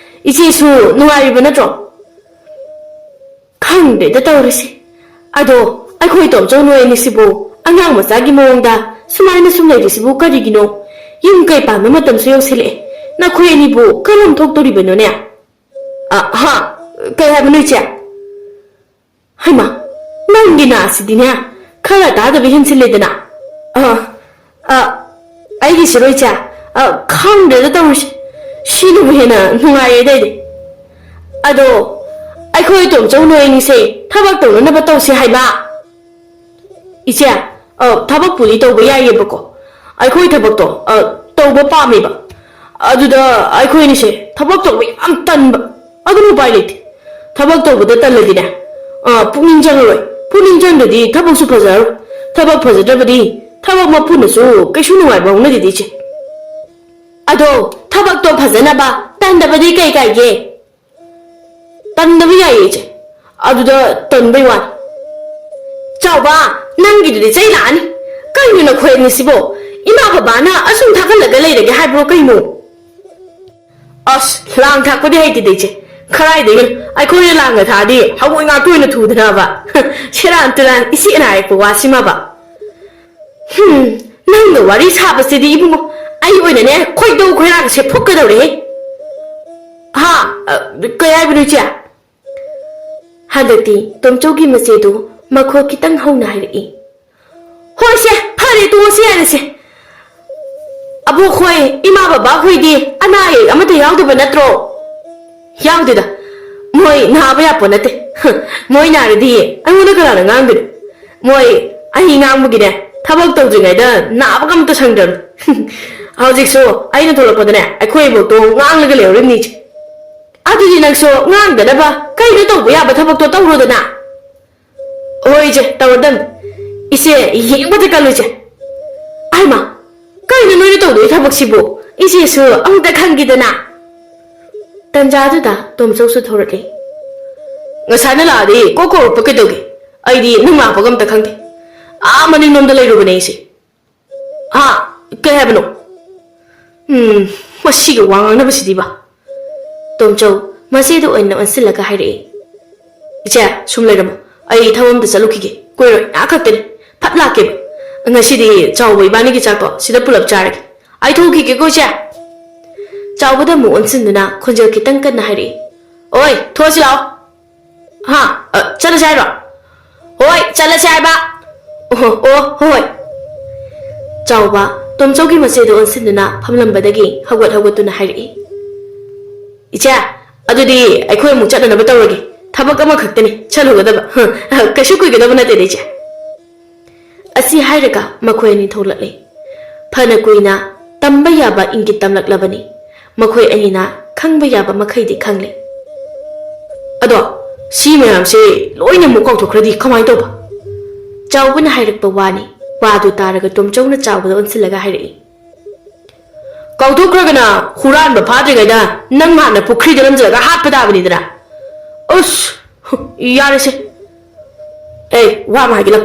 ꯏꯆꯦꯁꯨ ꯅꯨꯡꯉꯥꯏꯔꯤꯕ ꯅꯠꯇ꯭ꯔꯣ?" ꯈꯪꯗꯦꯗ ꯇꯧꯔꯤꯁꯦ꯫ ꯑꯗꯣ ꯑꯩꯈꯣꯏ ꯇꯣꯝꯆꯧ ꯅꯣꯏ ꯑꯅꯤꯁꯤꯕꯨ ꯑꯉꯥꯡ ꯃꯆꯥꯒꯤ ꯃꯑꯣꯡꯗ ꯁꯨꯃꯥꯏꯅ ꯁꯨꯝ ꯂꯩꯔꯤꯁꯤꯕꯨ ꯀꯔꯤꯒꯤꯅꯣ? ꯌꯨꯝ ꯀꯩ ꯄꯥꯟꯕ ꯃꯇꯝꯁꯨ ꯌꯧꯁꯤꯜꯂꯛꯑꯦ꯫ ꯅꯈꯣꯏ ꯑꯅꯤꯕꯨ ꯀꯔꯝ ꯊꯣꯛꯇꯣꯔꯤꯕꯅꯣꯅꯦ?" "ꯑ, ꯍꯥ? ꯀꯩ ꯍꯥꯏꯕꯅꯣ ꯏꯆꯦ?" "ꯍꯩꯃꯥ, ꯅꯪꯒꯤ ꯅꯥꯁꯤꯗꯤꯅꯦ ꯈꯔ ꯇꯥꯗꯕ ꯍꯦꯟꯖꯤꯜꯂꯦꯗꯅ꯫ ꯑ, ꯑ, ꯑꯩꯒꯤꯁꯤꯔꯣ ꯏꯆꯦ? ꯑ, ꯈꯪꯗ꯭ꯔꯦꯗ ꯇꯧꯔꯤꯁꯦ꯫ ꯁꯤꯅꯕꯨ ꯍꯦꯟꯅ ꯅꯨꯡꯉꯥꯏꯔꯦꯗ ꯑꯩꯗꯤ꯫ ꯑꯗꯣ ꯑꯩꯈꯣꯏ ꯇꯣꯝꯆꯧ ꯅꯣꯏ ꯑꯅꯤꯁꯦ ꯊꯕꯛ ꯇꯧꯅꯅꯕ ꯇꯧꯁꯦ ꯍꯥꯏꯕ꯫" "ꯏꯆꯦ, ꯑ, ꯊꯕꯛꯄꯨꯗꯤ ꯇꯧꯕ ꯌꯥꯏꯌꯦꯕꯀꯣ꯫ ꯑꯩꯈꯣꯏ ꯊꯕꯛꯇꯣ, ꯑ, ꯇꯧꯕ ꯄꯥꯝꯃꯦꯕ꯫ ꯑꯗꯨꯗ ꯑꯩꯈꯣꯏ ꯑꯅꯤꯁꯦ ꯊꯕꯛ ꯇꯧꯕ ꯌꯥꯝ ꯇꯟꯕ꯫ ꯑꯗꯨꯅ ꯎꯄꯥꯏ ꯂꯩꯇꯦ꯫ ꯊꯕꯛ ꯇꯧꯕꯗ ꯇꯜꯂꯗꯤꯅꯦ, ꯑ, ꯄꯨꯛꯅꯤꯡ ꯆꯪꯉꯔꯣꯏ꯫ ꯄꯨꯛꯅꯤꯡ ꯆꯪꯗ꯭ꯔꯗꯤ ꯊꯕꯛꯁꯨ ꯐꯖꯔꯣꯏ꯫ ꯊꯕꯛ ꯐꯖꯗ꯭ꯔꯕꯗꯤ ꯊꯕꯛ ꯃꯄꯨꯅꯁꯨ ꯀꯩꯁꯨ ꯅꯨꯡꯉꯥꯏꯕ ꯍꯧꯅꯗꯦꯗ, ꯏꯆꯦ꯫ ꯑꯗꯣ ꯊꯕꯛꯇꯣ ꯐꯖꯅꯕ ꯇꯟꯗꯕꯗꯤ ꯀꯩ ꯀꯥꯏꯒꯦ? ꯇꯟꯗꯕ ꯌꯥꯏꯌꯦ, ꯏꯆꯦ꯫ ꯑꯗꯨꯗ ꯇꯟꯕꯩ ꯋꯥꯅꯤ꯫ ꯆꯥꯎꯕ, ꯅꯪꯒꯤꯗꯨꯗꯤ ꯆꯩ ꯂꯥꯛꯑꯅꯤ꯫ ꯀꯩꯅꯣ ꯅꯈꯣꯏ ꯑꯅꯤꯁꯤꯕꯣ? ꯏꯃꯥ ꯕꯕꯥꯅ ꯑꯁꯨꯝ ꯊꯥꯒꯠꯂꯒ ꯂꯩꯔꯒꯦ ꯍꯥꯏꯕ꯭ꯔꯣ ꯀꯩꯅꯣ? ꯑꯁ, ꯂꯥꯡ ꯊꯥꯛꯄꯗꯤ ꯍꯩꯇꯦꯗ, ꯏꯆꯦ꯫ ꯈꯔꯥꯏꯗꯒꯤ ꯑꯩꯈꯣꯏꯅ ꯂꯥꯡꯒ ꯊꯥꯛꯑꯗꯤ ꯍꯪꯉꯣꯏ ꯉꯥꯛꯇ ꯑꯣꯏꯅ ꯊꯨꯗꯅꯕ꯫ ꯁꯦꯔꯥꯟ ꯇꯨꯔꯥꯟ, ꯏꯆꯦꯅ ꯍꯥꯏꯔꯛꯄ ꯋꯥꯁꯤꯃꯕ꯫ ꯍꯨꯝ, ꯅꯪꯒ ꯋꯥꯔꯤ ꯁꯥꯕꯁꯤꯗꯤ ꯏꯕꯨꯡꯉꯣ, ꯑꯩ ꯑꯣꯏꯅꯅꯦ ꯈꯣꯏꯗꯧ ꯈꯣꯏꯔꯥꯡꯁꯦ ꯐꯨꯛꯀꯗꯧꯔꯦꯍꯦ꯫ ꯍꯥ? ꯑ, ꯀꯩ ꯍꯥꯏꯕꯅꯣ, ꯏꯆꯦ? ꯍꯟꯗꯛꯇꯤ ꯇꯣꯝꯆꯧꯒꯤ ꯃꯆꯦꯗꯨ ꯃꯈꯣꯜ ꯈꯤꯇꯪ ꯍꯧꯅ ꯍꯥꯏꯔꯛꯏ꯫ ꯍꯣꯏꯁꯦ, ꯐꯔꯦ, ꯇꯣꯛꯑꯁꯤ ꯌꯥꯔꯦꯁꯦ꯫ ꯑꯕꯣꯛ ꯍꯣꯏ, ꯏꯃꯥ ꯕꯕꯥ ꯍꯣꯏꯗꯤ ꯑꯅꯥ ꯑꯌꯦꯛ ꯑꯃꯠꯇ ꯌꯥꯎꯗꯕ ꯅꯠꯇ꯭ꯔꯣ? ꯌꯥꯎꯗꯦꯗ, ꯃꯣꯏ ꯅꯥꯕ ꯌꯥꯄꯣ ꯅꯠꯇꯦ꯫ ꯃꯣꯏ ꯅꯥꯔꯗꯤ ꯑꯩꯉꯣꯟꯗ ꯀꯅꯥꯅ ꯉꯥꯡꯗꯣꯏꯅꯣ? ꯃꯣꯏ ꯑꯩ ꯉꯥꯡꯕꯒꯤꯅꯦ, ꯊꯕꯛ ꯇꯧꯗ꯭ꯔꯤꯉꯩꯗ ꯅꯥꯕꯒ ꯑꯝꯇ ꯁꯪꯗ꯭ꯔꯕꯅꯤ꯫ ꯍꯧꯖꯤꯛꯁꯨ ꯑꯩꯅ ꯊꯣꯛꯂꯛꯄꯗꯅꯦ, ꯑꯩꯈꯣꯏ ꯏꯕꯣꯛꯇꯣ ꯉꯥꯡꯂꯒ ꯂꯩꯍꯧꯔꯤꯕꯅꯤ, ꯏꯆꯦ꯫ ꯑꯗꯨꯗꯤ ꯅꯪꯁꯨ ꯉꯥꯡꯗꯅꯕ ꯀꯩꯅꯣ ꯇꯧꯕ ꯌꯥꯕ ꯊꯕꯛꯇꯣ ꯇꯧꯔꯣꯗꯅ꯫ ꯍꯣꯏ ꯏꯆꯦ, ꯇꯧꯔꯗꯝꯅꯤ꯫ ꯏꯆꯦ, ꯌꯦꯡꯕꯗ ꯀꯜꯂꯨ ꯏꯆꯦ꯫ ꯑꯩꯃ, ꯀꯩꯅꯣ ꯅꯣꯏꯅ ꯇꯧꯗꯣꯏ ꯊꯕꯛꯁꯤꯕꯨ? ꯏꯆꯦꯁꯨ ꯑꯃꯨꯛꯇ ꯈꯪꯒꯦꯗꯅ꯫ ꯇꯟꯖꯥꯗꯨꯗ ꯇꯣꯝꯆꯧꯁꯨ ꯊꯣꯔꯛꯂꯦ꯫ ꯉꯁꯥꯏꯅ ꯂꯥꯛꯑꯗꯤ ꯀꯣꯛ ꯀꯧꯔꯛꯄ ꯀꯩꯗꯧꯒꯦ? ꯑꯩꯗꯤ ꯅꯪ ꯂꯥꯛꯄꯒ ꯑꯝꯇ ꯈꯪꯗꯦ꯫ ꯑꯥ ꯃꯅꯤꯡꯂꯣꯝꯗ ꯂꯩꯔꯨꯕꯅꯦ ꯑꯩꯁꯦ꯫ ꯍꯥ? ꯀꯩ ꯍꯥꯏꯕꯅꯣ? ꯎꯝ, ꯃꯁꯤꯒ ꯋꯥ ꯉꯥꯡꯅꯕꯁꯤꯗꯤꯕ꯫ ꯇꯣꯝꯆꯧ ꯃꯆꯦꯗ ꯑꯣꯏꯅ ꯑꯣꯟꯁꯤꯜꯂꯒ ꯍꯥꯏꯔꯛꯏ꯫ ꯏꯆꯦ, ꯁꯨꯝ ꯂꯩꯔꯝꯃꯣ꯫ ꯑꯩ ꯊꯕꯛ ꯑꯝꯇ ꯆꯠꯂꯨꯈꯤꯒꯦ꯫ ꯀꯨꯏꯔꯣꯏ, ꯉꯥꯏꯍꯥꯛ ꯈꯛꯇꯅꯤ꯫ ꯐꯠ ꯂꯥꯛꯀꯦꯕ꯫ ꯉꯁꯤꯗꯤ ꯆꯥꯎꯕ ꯏꯕꯥꯅꯤꯒꯤ ꯆꯥꯛꯇꯣ ꯁꯤꯗ ꯄꯨꯂꯞ ꯆꯥꯔꯒꯦ꯫ ꯑꯩ ꯊꯣꯛꯈꯤꯒꯦꯀꯣ, ꯏꯆꯦ꯫ ꯆꯥꯎꯕꯗ ꯑꯃꯨꯛ ꯑꯣꯟꯁꯤꯟꯗꯨꯅ ꯈꯣꯟꯖꯦꯜ ꯈꯤꯇꯪ ꯀꯟꯅ ꯍꯥꯏꯔꯛꯏ꯫ ꯑꯣꯏ, ꯊꯣꯛꯑꯁꯤ ꯂꯥꯛꯑꯣ꯫ ꯍꯥ? ꯑ, ꯆꯠꯂꯁꯤ ꯍꯥꯏꯔꯣ? ꯍꯣꯏ, ꯆꯠꯂꯁꯤ ꯍꯥꯏꯕ꯫ ꯑꯣꯍꯣ, ꯑꯣ, ꯍꯣꯏ꯫ ꯆꯥꯎꯕ, ꯇꯣꯝꯆꯧꯒꯤ ꯃꯆꯦꯗ ꯑꯣꯟꯁꯤꯟꯗꯨꯅ ꯐꯝꯂꯝꯕꯗꯒꯤ ꯍꯧꯒꯠ ꯍꯧꯒꯠꯇꯨꯅ ꯍꯥꯏꯔꯛꯏ꯫ ꯏꯆꯦ, ꯑꯗꯨꯗꯤ ꯑꯩꯈꯣꯏ ꯑꯃꯨꯛ ꯆꯠꯅꯅꯕ ꯇꯧꯔꯒꯦ꯫ ꯊꯕꯛ ꯑꯃꯈꯛꯇꯅꯤ ꯆꯠꯂꯨꯒꯗꯕ꯫ ꯀꯩꯁꯨ ꯀꯨꯏꯒꯗꯕ ꯅꯠꯇꯦꯗ, ꯏꯆꯦ꯫ ꯑꯁꯤ ꯍꯥꯏꯔꯒ ꯃꯈꯣꯏ ꯑꯅꯤ ꯊꯣꯛꯂꯛꯂꯦ꯫ ꯐꯅ ꯀꯨꯏꯅ ꯇꯝꯕ ꯌꯥꯕ ꯏꯪꯒꯤꯠ ꯇꯝꯂꯛꯂꯕꯅꯤ꯫ ꯃꯈꯣꯏ ꯑꯅꯤꯅ ꯈꯪꯕ ꯌꯥꯕ ꯃꯈꯩꯗꯤ ꯈꯪꯂꯦ꯫ ꯑꯗꯣ, ꯁꯤ ꯃꯌꯥꯝꯁꯦ ꯂꯣꯏꯅ ꯑꯃꯨꯛ ꯀꯥꯎꯊꯣꯛꯈ꯭ꯔꯗꯤ ꯀꯃꯥꯏꯅ ꯇꯧꯕ? ꯆꯥꯎꯕꯅ ꯍꯥꯏꯔꯛꯄ ꯋꯥꯅꯤ꯫ ꯋꯥꯗꯨ ꯇꯥꯔꯒ ꯇꯣꯝꯆꯧꯅ ꯆꯥꯎꯕꯗ ꯑꯣꯟꯁꯤꯜꯂꯒ ꯍꯥꯏꯔꯛꯏ, "ꯀꯥꯎꯊꯣꯛꯈ꯭ꯔꯒꯅ ꯍꯨꯔꯥꯟꯕ ꯐꯥꯗ꯭ꯔꯤꯉꯩꯗ ꯅꯪ ꯍꯥꯟꯅ ꯄꯨꯈ꯭ꯔꯤꯗ ꯅꯝꯁꯤꯜꯂꯒ ꯍꯥꯠꯄ ꯇꯥꯕꯅꯤꯗꯅ꯫ ꯑꯁ, ꯍꯨ, ꯌꯥꯔꯦꯁꯦ꯫ ꯑꯩ ꯋꯥ ꯑꯃ ꯍꯥꯏꯒꯦ ꯂꯥꯎ꯫"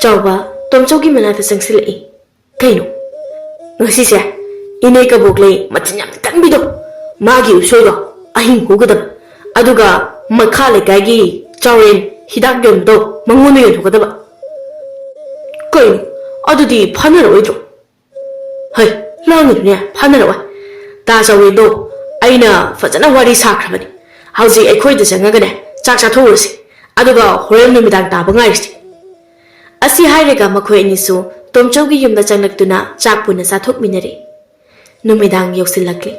ꯆꯥꯎꯕ ꯇꯣꯝꯆꯧꯒꯤ ꯃꯅꯥꯛꯇ ꯆꯪꯁꯤꯜꯂꯛꯏ꯫ "ꯀꯩꯅꯣ? ꯉꯁꯤꯁꯦ ꯏꯅꯦ ꯀꯕꯣꯛꯂꯩ ꯃꯆꯤꯟ ꯌꯥꯝ ꯀꯟꯕꯤꯗꯣ, ꯃꯥꯒꯤ ꯎꯁꯣꯏꯗꯣ ꯑꯍꯤꯡ ꯍꯨꯒꯗꯕ, ꯑꯗꯨꯒ ꯃꯈꯥ ꯂꯩꯀꯥꯏꯒꯤ ꯆꯥꯎꯔꯦꯟ ꯍꯤꯗꯥꯛ ꯌꯣꯟꯕꯗꯣ ꯃꯉꯣꯟꯗ ꯌꯣꯟꯊꯣꯛꯀꯗꯕ꯫ ꯀꯩꯅꯣ? ꯑꯗꯨꯗꯤ ꯐꯥꯅꯔꯛꯑꯣꯏꯗ꯭ꯔꯣ?" "ꯍꯩ, ꯂꯥꯡꯒꯅꯨꯅꯦ, ꯐꯥꯅꯔꯛꯑꯣꯏ꯫ ꯇꯥ ꯆꯥꯎꯔꯦꯟꯗꯣ ꯑꯩꯅ ꯐꯖꯅ ꯋꯥꯔꯤ ꯁꯥꯈ꯭ꯔꯕꯅꯤ꯫ ꯍꯧꯖꯤꯛ ꯑꯩꯈꯣꯏꯗ ꯆꯪꯉꯒꯅꯦ ꯆꯥꯛ ꯆꯥꯊꯣꯛꯎꯔꯁꯤ, ꯑꯗꯨꯒ ꯍꯣꯔꯦꯟ ꯅꯨꯃꯤꯗꯥꯡ ꯇꯥꯕ ꯉꯥꯏꯔꯁꯤ꯫" ꯑꯁꯤ ꯍꯥꯏꯔꯒ ꯃꯈꯣꯏ ꯑꯅꯤꯁꯨ ꯇꯣꯝꯆꯧꯒꯤ ꯌꯨꯝꯗ ꯆꯪꯂꯛꯇꯨꯅ ꯆꯥꯛ ꯄꯨꯟꯅ ꯆꯥꯊꯣꯛꯃꯤꯟꯅꯔꯦ꯫ ꯅꯨꯃꯤꯗꯥꯡ ꯌꯧꯁꯤꯜꯂꯛꯂꯦ꯫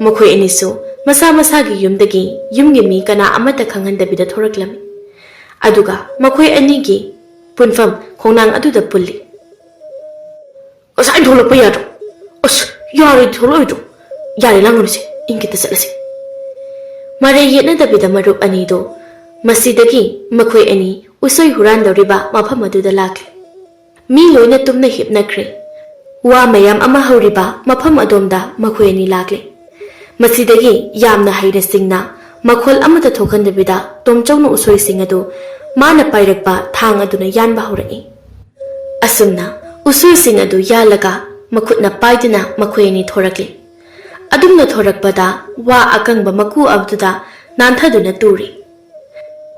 ꯃꯈꯣꯏ ꯑꯅꯤꯁꯨ ꯃꯁꯥ ꯃꯁꯥꯒꯤ ꯌꯨꯝꯗꯒꯤ ꯌꯨꯝꯒꯤ ꯃꯤ ꯀꯅꯥ ꯑꯃꯠꯇ ꯈꯪꯍꯟꯗꯕꯤꯗ ꯊꯣꯔꯛꯂꯝꯃꯤ꯫ ꯑꯗꯨꯒ ꯃꯈꯣꯏ ꯑꯅꯤꯒꯤ ꯄꯨꯟꯐꯝ ꯈꯣꯡꯅꯥꯡ ꯑꯗꯨꯗ ꯄꯨꯜꯂꯤ꯫ "ꯉꯁꯥꯏ ꯊꯣꯛꯂꯛꯄ ꯌꯥꯗ꯭ꯔꯣ? ꯑꯁ, ꯌꯥꯔꯣꯏ, ꯊꯣꯛꯂꯛꯑꯣꯏꯗ꯭ꯔꯣ? ꯌꯥꯔꯦ, ꯂꯥꯡꯒꯅꯨꯁꯦ, ꯏꯪꯒꯤꯠꯇ ꯆꯠꯂꯁꯦ꯫" ꯃꯔꯩ ꯌꯦꯠꯅꯗꯕꯤꯗ ꯃꯔꯨꯞ ꯑꯅꯤꯗꯣ ꯃꯁꯤꯗꯒꯤ ꯃꯈꯣꯏ ꯑꯅꯤ ꯎꯁꯣꯏ ꯍꯨꯔꯥꯟꯗꯧꯔꯤꯕ ꯃꯐꯝ ꯑꯗꯨꯗ ꯂꯥꯛꯂꯦ꯫ ꯃꯤ ꯂꯣꯏꯅ ꯇꯨꯝꯅ ꯍꯤꯞꯅꯈ꯭ꯔꯦ꯫ ꯋꯥ ꯃꯌꯥꯝ ꯑꯃ ꯍꯧꯔꯤꯕ ꯃꯐꯝ ꯑꯗꯣꯝꯗ ꯃꯈꯣꯏ ꯑꯅꯤ ꯂꯥꯛꯂꯦ꯫ ꯃꯁꯤꯗꯒꯤ ꯌꯥꯝꯅ ꯍꯩꯅ ꯁꯤꯡꯅ ꯃꯈꯣꯜ ꯑꯃꯠꯇ ꯊꯣꯛꯍꯟꯗꯕꯤꯗ ꯇꯣꯝꯆꯧꯅ ꯎꯁꯣꯏꯁꯤꯡ ꯑꯗꯨ ꯃꯥꯅ ꯄꯥꯏꯔꯛꯄ ꯊꯥꯡ ꯑꯗꯨꯅ ꯌꯥꯟꯕ ꯍꯧꯔꯛꯏ꯫ ꯑꯁꯨꯝꯅ ꯎꯁꯣꯏꯁꯤꯡ ꯑꯗꯨ ꯌꯥꯜꯂꯒ ꯃꯈꯨꯠꯅ ꯄꯥꯏꯗꯨꯅ ꯃꯈꯣꯏ ꯑꯅꯤ ꯊꯣꯔꯛꯂꯤ꯫ ꯑꯗꯨꯝꯅ ꯊꯣꯔꯛꯄꯗ ꯋꯥ ꯑꯀꯪꯕ ꯃꯀꯨ ꯑꯗꯨꯗ ꯅꯥꯟꯊꯗꯨꯅ ꯇꯨꯔꯤ꯫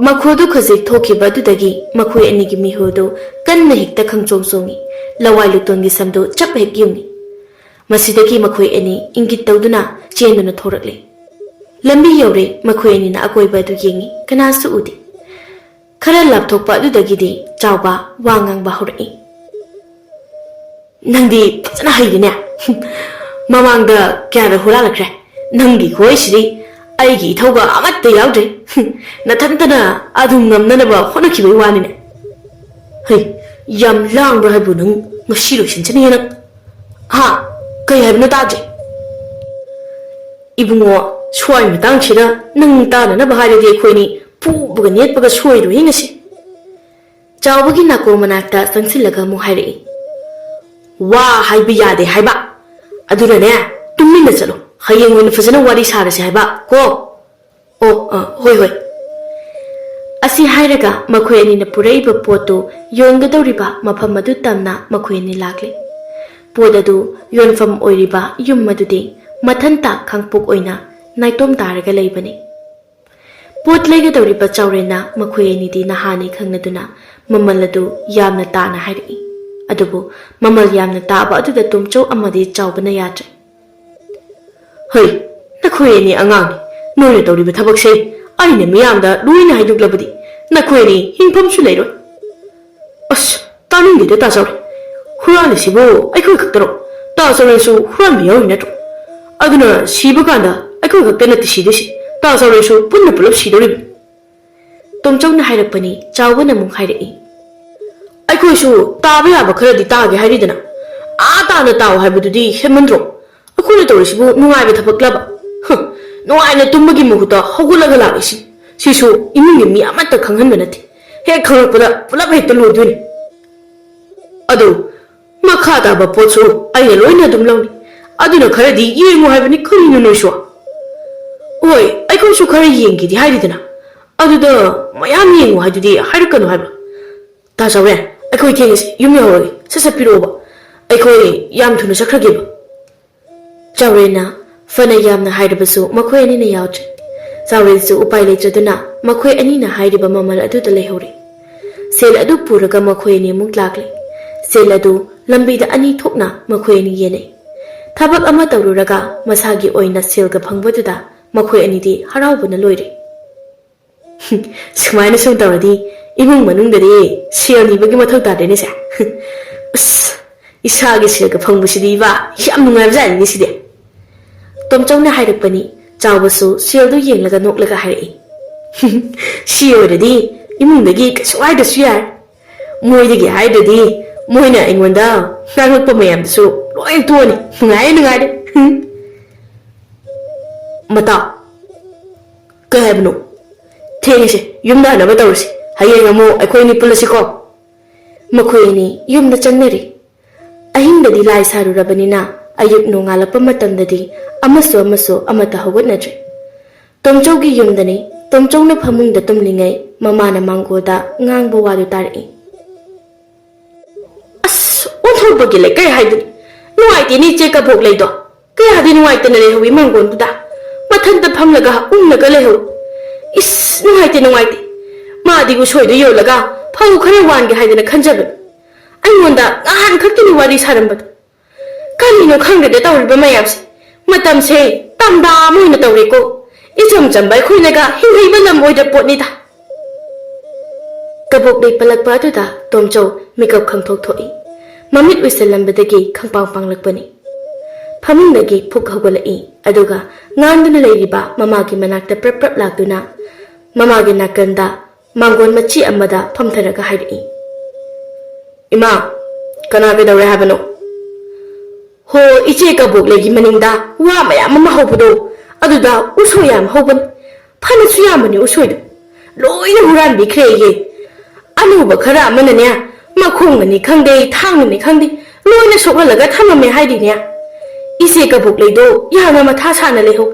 ꯃꯈꯣꯜꯗꯨ ꯈꯖꯤꯛ ꯊꯣꯛꯈꯤꯕ ꯑꯗꯨꯗꯒꯤ ꯃꯈꯣꯏ ꯑꯅꯤꯒꯤ ꯃꯤꯍꯨꯜꯗꯨ ꯀꯟꯅ ꯍꯦꯛꯇ ꯈꯪꯆꯣꯡ ꯆꯣꯡꯏ꯫ ꯂꯋꯥꯏ ꯂꯨꯇꯣꯟꯒꯤ ꯁꯝꯗꯨ ꯆꯞ ꯍꯦꯛ ꯌꯨꯡꯏ꯫ ꯃꯁꯤꯗꯒꯤ ꯃꯈꯣꯏ ꯑꯅꯤ ꯏꯪꯒꯤꯠ ꯇꯧꯗꯨꯅ ꯆꯦꯟꯗꯨꯅ ꯊꯣꯔꯛꯂꯦ꯫ ꯂꯝꯕꯤ ꯌꯧꯔꯦ, ꯃꯈꯣꯏ ꯑꯅꯤꯅ ꯑꯀꯣꯏꯕ ꯑꯗꯨ ꯌꯦꯡꯏ, ꯀꯅꯥꯁꯨ ꯎꯗꯦ꯫ ꯈꯔ ꯂꯥꯞꯊꯣꯛꯄ ꯑꯗꯨꯗꯒꯤꯗꯤ ꯆꯥꯎꯕ ꯋꯥ ꯉꯥꯡꯕ ꯍꯧꯔꯛꯏ꯫ "ꯅꯪꯗꯤ ꯐꯖꯅ ꯍꯩꯔꯦꯅꯦ꯫ ꯃꯃꯥꯡꯗ ꯀꯌꯥꯗ ꯍꯨꯔꯥꯜꯂꯛꯈ꯭ꯔꯦ꯫ ꯅꯪꯒꯤ ꯈꯨꯍꯩꯁꯤꯗꯤ ꯑꯩꯒꯤ ꯏꯊꯧꯒ ꯑꯃꯠꯇ ꯌꯥꯎꯗ꯭ꯔꯦ꯫ ꯅꯊꯟꯇꯅ ꯑꯗꯨꯝ ꯉꯝꯅꯅꯕ ꯍꯣꯠꯅꯈꯤꯕꯒꯤ ꯋꯥꯅꯤꯅꯦ꯫ ꯍꯩ, ꯌꯥꯝ ꯂꯥꯡꯕ꯭ꯔꯥ ꯍꯥꯏꯕꯨ ꯅꯪ? ꯉꯁꯤ ꯂꯣꯏꯁꯤꯟꯖꯅꯤꯍꯦ ꯅꯪ꯫ ꯍꯥ? ꯀꯩ ꯍꯥꯏꯕꯅꯣ ꯇꯥꯗ꯭ꯔꯦ?" "ꯏꯕꯨꯡꯉꯣ, ꯁ꯭ꯋꯥꯏ ꯃꯇꯥꯡꯁꯤꯗ ꯅꯪ ꯇꯥꯅꯅꯕ ꯍꯥꯏꯔꯗꯤ ꯑꯩꯈꯣꯏꯅꯤ ꯐꯨꯕꯒ ꯅꯦꯠꯄꯒ ꯁꯣꯏꯔꯣꯏ ꯉꯁꯤ꯫ ꯆꯥꯎꯕꯒꯤ ꯅꯥꯀꯣꯡ ꯃꯅꯥꯛꯇ ꯆꯪꯁꯤꯜꯂꯒ ꯑꯃꯨꯛ ꯍꯥꯏꯔꯛꯏ, "ꯋꯥ ꯍꯥꯏꯕ ꯌꯥꯗꯦ ꯍꯥꯏꯕ꯫ ꯑꯗꯨꯅꯅꯦ, ꯇꯨꯃꯤꯟꯅ ꯆꯠꯂꯣ꯫ ꯍꯌꯦꯡ ꯑꯣꯏꯅ ꯐꯖꯅ ꯋꯥꯔꯤ ꯁꯥꯔꯁꯦ ꯍꯥꯏꯕ ꯀꯣ꯫ ꯑꯣ, ꯑ, ꯍꯣꯏ, ꯍꯣꯏ꯫" ꯑꯁꯤ ꯍꯥꯏꯔꯒ ꯃꯈꯣꯏ ꯑꯅꯤꯅ ꯄꯨꯔꯛꯏꯕ ꯄꯣꯠꯇꯨ ꯌꯣꯟꯒꯗꯧꯔꯤꯕ ꯃꯐꯝ ꯑꯗꯨ ꯇꯝꯅ ꯃꯈꯣꯏ ꯑꯅꯤ ꯂꯥꯛꯂꯦ꯫ ꯄꯣꯠ ꯑꯗꯨ ꯌꯣꯟꯐꯝ ꯑꯣꯏꯔꯤꯕ ꯌꯨꯝ ꯑꯗꯨꯗꯤ ꯃꯊꯟꯇ ꯈꯥꯡꯄꯣꯛ ꯑꯣꯏꯅ ꯅꯥꯏꯇꯣꯝ ꯇꯥꯔꯒ ꯂꯩꯕꯅꯤ꯫ ꯄꯣꯠ ꯂꯩꯒꯗꯧꯔꯤꯕ ꯆꯥꯎꯔꯦꯟꯅ ꯃꯈꯣꯏ ꯑꯅꯤꯗꯤ ꯅꯍꯥꯅꯤ ꯈꯪꯅꯗꯨꯅ ꯃꯃꯜ ꯑꯗꯨ ꯌꯥꯝꯅ ꯇꯥꯅ ꯍꯥꯏꯔꯛꯏ꯫ ꯑꯗꯨꯕꯨ ꯃꯃꯜ ꯌꯥꯝꯅ ꯇꯥꯕ ꯑꯗꯨꯗ ꯇꯣꯝꯆꯧ ꯑꯃꯗꯤ ꯆꯥꯎꯕꯅ ꯌꯥꯗ꯭ꯔꯦ꯫ "ꯍꯩ, ꯅꯈꯣꯏ ꯑꯅꯤ ꯑꯉꯥꯡꯅꯤ꯫ ꯅꯣꯏꯅ ꯇꯧꯔꯤꯕ ꯊꯕꯛꯁꯦ ꯑꯩꯅ ꯃꯤꯌꯥꯝꯗ ꯂꯣꯏꯅ ꯍꯥꯏꯗꯣꯛꯂꯕꯗꯤ ꯅꯈꯣꯏ ꯑꯅꯤ ꯍꯤꯡꯐꯝꯁꯨ ꯂꯩꯔꯣꯏ꯫" "ꯑꯁ, ꯇꯥꯅꯤꯡꯗꯦꯗ ꯇꯥ ꯆꯥꯎꯔꯦꯟ꯫ ꯍꯨꯔꯥꯜꯂꯤꯁꯤꯕꯨ ꯑꯩꯈꯣꯏ ꯈꯛꯇꯔꯣ? ꯇꯥ ꯆꯥꯎꯔꯦꯟꯁꯨ ꯍꯨꯔꯥꯟꯕ ꯌꯥꯎꯔꯤ ꯅꯠꯇ꯭ꯔꯣ? ꯑꯗꯨꯅ ꯁꯤꯕ ꯀꯥꯟꯗ ꯑꯩꯈꯣꯏ ꯈꯛꯇ ꯅꯠꯇꯦ ꯁꯤꯗꯣꯏꯁꯦ, ꯇꯥ ꯆꯥꯎꯔꯦꯟꯁꯨ ꯄꯨꯟꯅ ꯄꯨꯂꯞ ꯁꯤꯗꯧꯔꯤꯕꯅꯤ꯫" ꯇꯣꯝꯆꯧꯅ ꯍꯥꯏꯔꯛꯄꯅꯤ꯫ ꯆꯥꯎꯕꯅ ꯑꯃꯨꯛ ꯍꯥꯏꯔꯛꯏ, "ꯑꯩꯈꯣꯏꯁꯨ ꯇꯥꯕ ꯌꯥꯕ ꯈꯔꯗꯤ ꯇꯥꯒꯦ ꯍꯥꯏꯔꯤꯗꯅ꯫ ꯑꯥ ꯇꯥꯅ ꯇꯥꯎ ꯍꯥꯏꯕꯗꯨꯗꯤ ꯍꯦꯟꯃꯟꯗ꯭ꯔꯣ? ꯑꯩꯈꯣꯏꯅ ꯇꯧꯔꯤꯁꯤꯕꯨ ꯅꯨꯡꯉꯥꯏꯕ ꯊꯕꯛꯂꯕ? ꯍ, ꯅꯨꯡꯉꯥꯏꯅ ꯇꯨꯝꯕꯒꯤ ꯃꯍꯨꯠꯇ ꯍꯧꯒꯠꯂꯒ ꯂꯥꯛꯂꯤꯁꯤ꯫ ꯁꯤꯁꯨ ꯏꯃꯨꯡꯒꯤ ꯃꯤ ꯑꯃꯠꯇ ꯈꯪꯍꯟꯕ ꯅꯠꯇꯦ꯫ ꯍꯦꯛ ꯈꯪꯂꯛꯄꯗ ꯄꯨꯂꯞ ꯍꯦꯛꯇ ꯂꯣꯏꯗꯣꯏꯅꯤ꯫ ꯑꯗꯨ ꯃꯈꯥ ꯇꯥꯕ ꯄꯣꯠꯁꯨ ꯑꯩꯅ ꯂꯣꯏꯅ ꯑꯗꯨꯝ ꯂꯧꯅꯤ꯫ ꯑꯗꯨꯅ ꯈꯔꯗꯤ ꯌꯦꯡꯉꯨ ꯍꯥꯏꯕꯅꯤ, ꯀꯔꯤꯅꯣ ꯅꯣꯏꯁꯨ?" "ꯍꯣꯏ, ꯑꯩꯈꯣꯏꯁꯨ ꯈꯔ ꯌꯦꯡꯒꯦꯗꯤ ꯍꯥꯏꯔꯤꯗꯅ꯫ ꯑꯗꯨꯗ ꯃꯌꯥꯝ ꯌꯦꯡꯉꯨ ꯍꯥꯏꯗꯨꯗꯤ ꯍꯥꯏꯔꯛꯀꯅꯨ ꯍꯥꯏꯕ꯫ ꯇꯥ ꯆꯥꯎꯔꯦꯟ, ꯑꯩꯈꯣꯏ ꯊꯦꯡꯉꯁꯤ, ꯌꯨꯝ ꯌꯧꯔꯒꯦ, ꯁꯠ ꯁꯠ ꯄꯤꯔꯛꯑꯣꯕ꯫ ꯑꯩꯈꯣꯏ ꯌꯥꯝ ꯊꯨꯅ ꯆꯠꯈ꯭ꯔꯒꯦꯕ꯫" ꯆꯥꯎꯔꯦꯟꯅ ꯐꯅ ꯌꯥꯝꯅ ꯍꯥꯏꯔꯕꯁꯨ ꯃꯈꯣꯏ ꯑꯅꯤꯅ ꯌꯥꯎꯗ꯭ꯔꯦ꯫ ꯆꯥꯎꯔꯦꯟꯁꯨ ꯎꯄꯥꯏ ꯂꯩꯇ꯭ꯔꯗꯨꯅ ꯃꯈꯣꯏ ꯑꯅꯤꯅ ꯍꯥꯏꯔꯤꯕ ꯃꯃꯜ ꯑꯗꯨꯗ ꯂꯩꯍꯧꯔꯦ꯫ ꯁꯦꯜ ꯑꯗꯨ ꯄꯨꯔꯒ ꯃꯈꯣꯏ ꯑꯅꯤ ꯑꯃꯨꯛ ꯂꯥꯛꯂꯦ꯫ ꯁꯦꯜ ꯑꯗꯨ ꯂꯝꯕꯤꯗ ꯑꯅꯤ ꯊꯣꯛꯅ ꯃꯈꯣꯏ ꯑꯅꯤ ꯌꯦꯟꯅꯩ꯫ ꯊꯕꯛ ꯑꯃ ꯇꯧꯔꯨꯔꯒ ꯃꯁꯥꯒꯤ ꯑꯣꯏꯅ ꯁꯦꯜꯒ ꯐꯪꯕꯗꯨꯗ ꯃꯈꯣꯏ ꯑꯅꯤꯗꯤ ꯍꯔꯥꯎꯕꯅ ꯂꯣꯏꯔꯦ꯫ "ꯁꯨꯃꯥꯏꯅ ꯁꯨꯝ ꯇꯧꯔꯗꯤ ꯏꯃꯨꯡ ꯃꯅꯨꯡꯗꯗꯤ ꯁꯦꯜ ꯅꯤꯕꯒꯤ ꯃꯊꯧ ꯇꯥꯗꯦꯅꯦ ꯁꯦ꯫ ꯑꯁ, ꯏꯁꯥꯒꯤ ꯁꯦꯜꯒ ꯐꯪꯕꯁꯤꯗꯤ ꯏꯕꯥ ꯌꯥꯝ ꯅꯨꯡꯉꯥꯏꯕꯖꯥꯠꯅꯤꯅꯦ ꯁꯤꯗꯤ꯫" ꯇꯣꯝꯆꯧꯅ ꯍꯥꯏꯔꯛꯄꯅꯤ꯫ ꯆꯥꯎꯕꯁꯨ ꯁꯦꯜꯗꯨ ꯌꯦꯡꯂꯒ ꯅꯣꯛꯂꯒ ꯍꯥꯏꯔꯛꯏ, "ꯁꯤ ꯑꯣꯏꯔꯗꯤ ꯏꯃꯨꯡꯗꯒꯤ ꯀꯩꯁꯨ ꯍꯥꯏꯗ꯭ꯔꯁꯨ ꯌꯥꯔꯦ꯫ ꯃꯣꯏꯗꯒꯤ ꯍꯥꯏꯗ꯭ꯔꯗꯤ ꯃꯣꯏꯅ ꯑꯩꯉꯣꯟꯗ ꯉꯥꯡꯂꯛꯄ ꯃꯌꯥꯝꯗꯨꯁꯨ ꯂꯣꯏ ꯇꯣꯛꯑꯅꯤ꯫ ꯅꯨꯡꯉꯥꯏꯔꯦ, ꯅꯨꯡꯉꯥꯏꯔꯦ꯫" "ꯃꯇꯥ, ꯀꯩ ꯍꯥꯏꯕꯅꯣ?" ꯊꯦꯡꯉꯁꯦ, ꯌꯨꯝꯗ ꯍꯟꯅꯕ ꯇꯧꯔꯁꯤ꯫ ꯍꯌꯦꯡ ꯑꯃꯨꯛ ꯑꯩꯈꯣꯏ ꯑꯅꯤ ꯄꯨꯜꯂꯁꯤꯀꯣ꯫ ꯃꯈꯣꯏ ꯑꯅꯤ ꯌꯨꯝꯗ ꯆꯪꯅꯔꯤ꯫ ꯑꯍꯤꯡꯗꯗꯤ ꯂꯥꯏ ꯁꯥꯔꯨꯔꯕꯅꯤꯅ ꯑꯌꯨꯛ ꯅꯣꯡꯉꯥꯜꯂꯛꯄ ꯃꯇꯝꯗꯗꯤ ꯑꯃꯁꯨ ꯑꯃꯁꯨ ꯑꯃꯠꯇ ꯍꯧꯒꯠꯅꯗ꯭ꯔꯦ꯫ ꯇꯣꯝꯆꯧꯒꯤ ꯌꯨꯝꯗꯅꯤ꯫ ꯇꯣꯝꯆꯧꯅ ꯐꯃꯨꯡꯗ ꯇꯨꯝꯂꯤꯉꯩ ꯃꯃꯥꯅ ꯃꯥꯡꯒꯣꯜꯗ ꯉꯥꯡꯕ ꯋꯥꯗꯨ ꯇꯥꯔꯛꯏ꯫ "ꯑꯁ, ꯑꯣꯟꯊꯣꯛꯄꯒꯤ ꯂꯩꯀꯥꯏ ꯍꯥꯏꯗꯨꯅꯤ꯫ ꯅꯨꯡꯉꯥꯏꯇꯦꯅꯦ ꯏꯆꯦ ꯀꯕꯣꯛ ꯂꯩꯗꯣ꯫ ꯀꯌꯥꯗꯤ ꯅꯨꯡꯉꯥꯏꯇꯅ ꯂꯩꯍꯧꯋꯤ ꯃꯥꯡꯒꯣꯟꯗꯨꯗ꯫ ꯃꯊꯟꯇ ꯐꯝꯂꯒ ꯎꯪꯂꯒ ꯂꯩꯍꯧ꯫ ꯏꯁ, ꯅꯨꯡꯉꯥꯏꯇꯦ, ꯅꯨꯡꯉꯥꯏꯇꯦ꯫ ꯃꯥꯗꯤ ꯎꯁꯣꯏꯗꯨ ꯌꯣꯜꯂꯒ ꯐꯧ ꯈꯔ ꯋꯥꯟꯒꯦ ꯍꯥꯏꯗꯅ ꯈꯟꯖꯕꯅꯤ꯫ ꯑꯩꯉꯣꯟꯗ ꯉꯍꯥꯟ ꯈꯛꯇꯅꯤ ꯋꯥꯔꯤ ꯁꯥꯔꯝꯕꯗꯣ꯫ ꯀꯔꯤꯅꯣ ꯈꯪꯗꯦꯗ ꯇꯧꯔꯤꯕ ꯃꯌꯥꯝꯁꯦ꯫ ꯃꯇꯝꯁꯦ ꯇꯝꯕ ꯑꯃ ꯑꯣꯏꯅ ꯇꯧꯔꯦꯀꯣ꯫ ꯏꯆꯝ ꯆꯝꯕ ꯑꯩꯈꯣꯏꯅꯒ ꯍꯤꯡꯍꯩꯕ ꯂꯝ ꯑꯣꯏꯗ ꯄꯣꯠꯅꯤꯗ꯫" ꯀꯕꯣꯛ ꯂꯩ ꯄꯜꯂꯛꯄ ꯑꯗꯨꯗ ꯇꯣꯝꯆꯧ ꯃꯤꯀꯞ ꯈꯪꯊꯣꯛ ꯊꯣꯛꯏ꯫ ꯃꯃꯤꯠ ꯎꯏꯁꯜꯂꯝꯕꯗꯒꯤ ꯈꯪꯄꯥꯡ ꯄꯥꯡꯂꯛꯄꯅꯤ꯫ ꯐꯃꯨꯡꯗꯒꯤ ꯐꯨꯛ ꯍꯧꯒꯠꯂꯛꯏ, ꯑꯗꯨꯒ ꯉꯥꯟꯗꯨꯅ ꯂꯩꯔꯤꯕ ꯃꯃꯥꯒꯤ ꯃꯅꯥꯛꯇ ꯄ꯭ꯔꯞ ꯄ꯭ꯔꯞ ꯂꯥꯛꯇꯨꯅ ꯃꯃꯥꯒꯤ ꯅꯥꯀꯟꯗ ꯃꯥꯡꯒꯣꯟ ꯃꯆꯤ ꯑꯃꯗ ꯐꯝꯊꯔꯒ ꯍꯥꯏꯔꯛꯏ, "ꯏꯃꯥ, ꯀꯅꯥ ꯀꯩꯗꯧꯔꯦ ꯍꯥꯏꯕꯅꯣ?" "ꯍꯣ, ꯏꯆꯦ ꯀꯕꯣꯛꯂꯩꯒꯤ ꯃꯅꯤꯡꯗ ꯋꯥ ꯃꯌꯥꯝ ꯑꯃ ꯍꯧꯕꯗꯣ, ꯑꯗꯨꯗ ꯎꯁꯣꯏ ꯌꯥꯝ ꯍꯧꯕꯅꯤ꯫ ꯐꯅꯁꯨ ꯌꯥꯝꯕꯅꯤ ꯎꯁꯣꯏꯗꯣ꯫ ꯂꯣꯏꯅ ꯍꯨꯔꯥꯟꯕꯤꯈ꯭ꯔꯦꯌꯦ꯫ ꯑꯅꯧꯕ ꯈꯔ ꯑꯃꯅꯅꯦ, ꯃꯈꯣꯡꯅꯅꯤ ꯈꯪꯗꯦ, ꯊꯥꯡꯅꯅꯤ ꯈꯪꯗꯦ, ꯂꯣꯏꯅ ꯁꯣꯛꯍꯜꯂꯒ ꯊꯝꯃꯝꯃꯦ ꯍꯥꯏꯔꯤꯅꯦ꯫ ꯏꯆꯦ ꯀꯕꯣꯛꯂꯩꯗꯣ ꯌꯥꯝꯅ ꯃꯊꯥ ꯁꯥꯅ ꯂꯩꯍꯧ꯫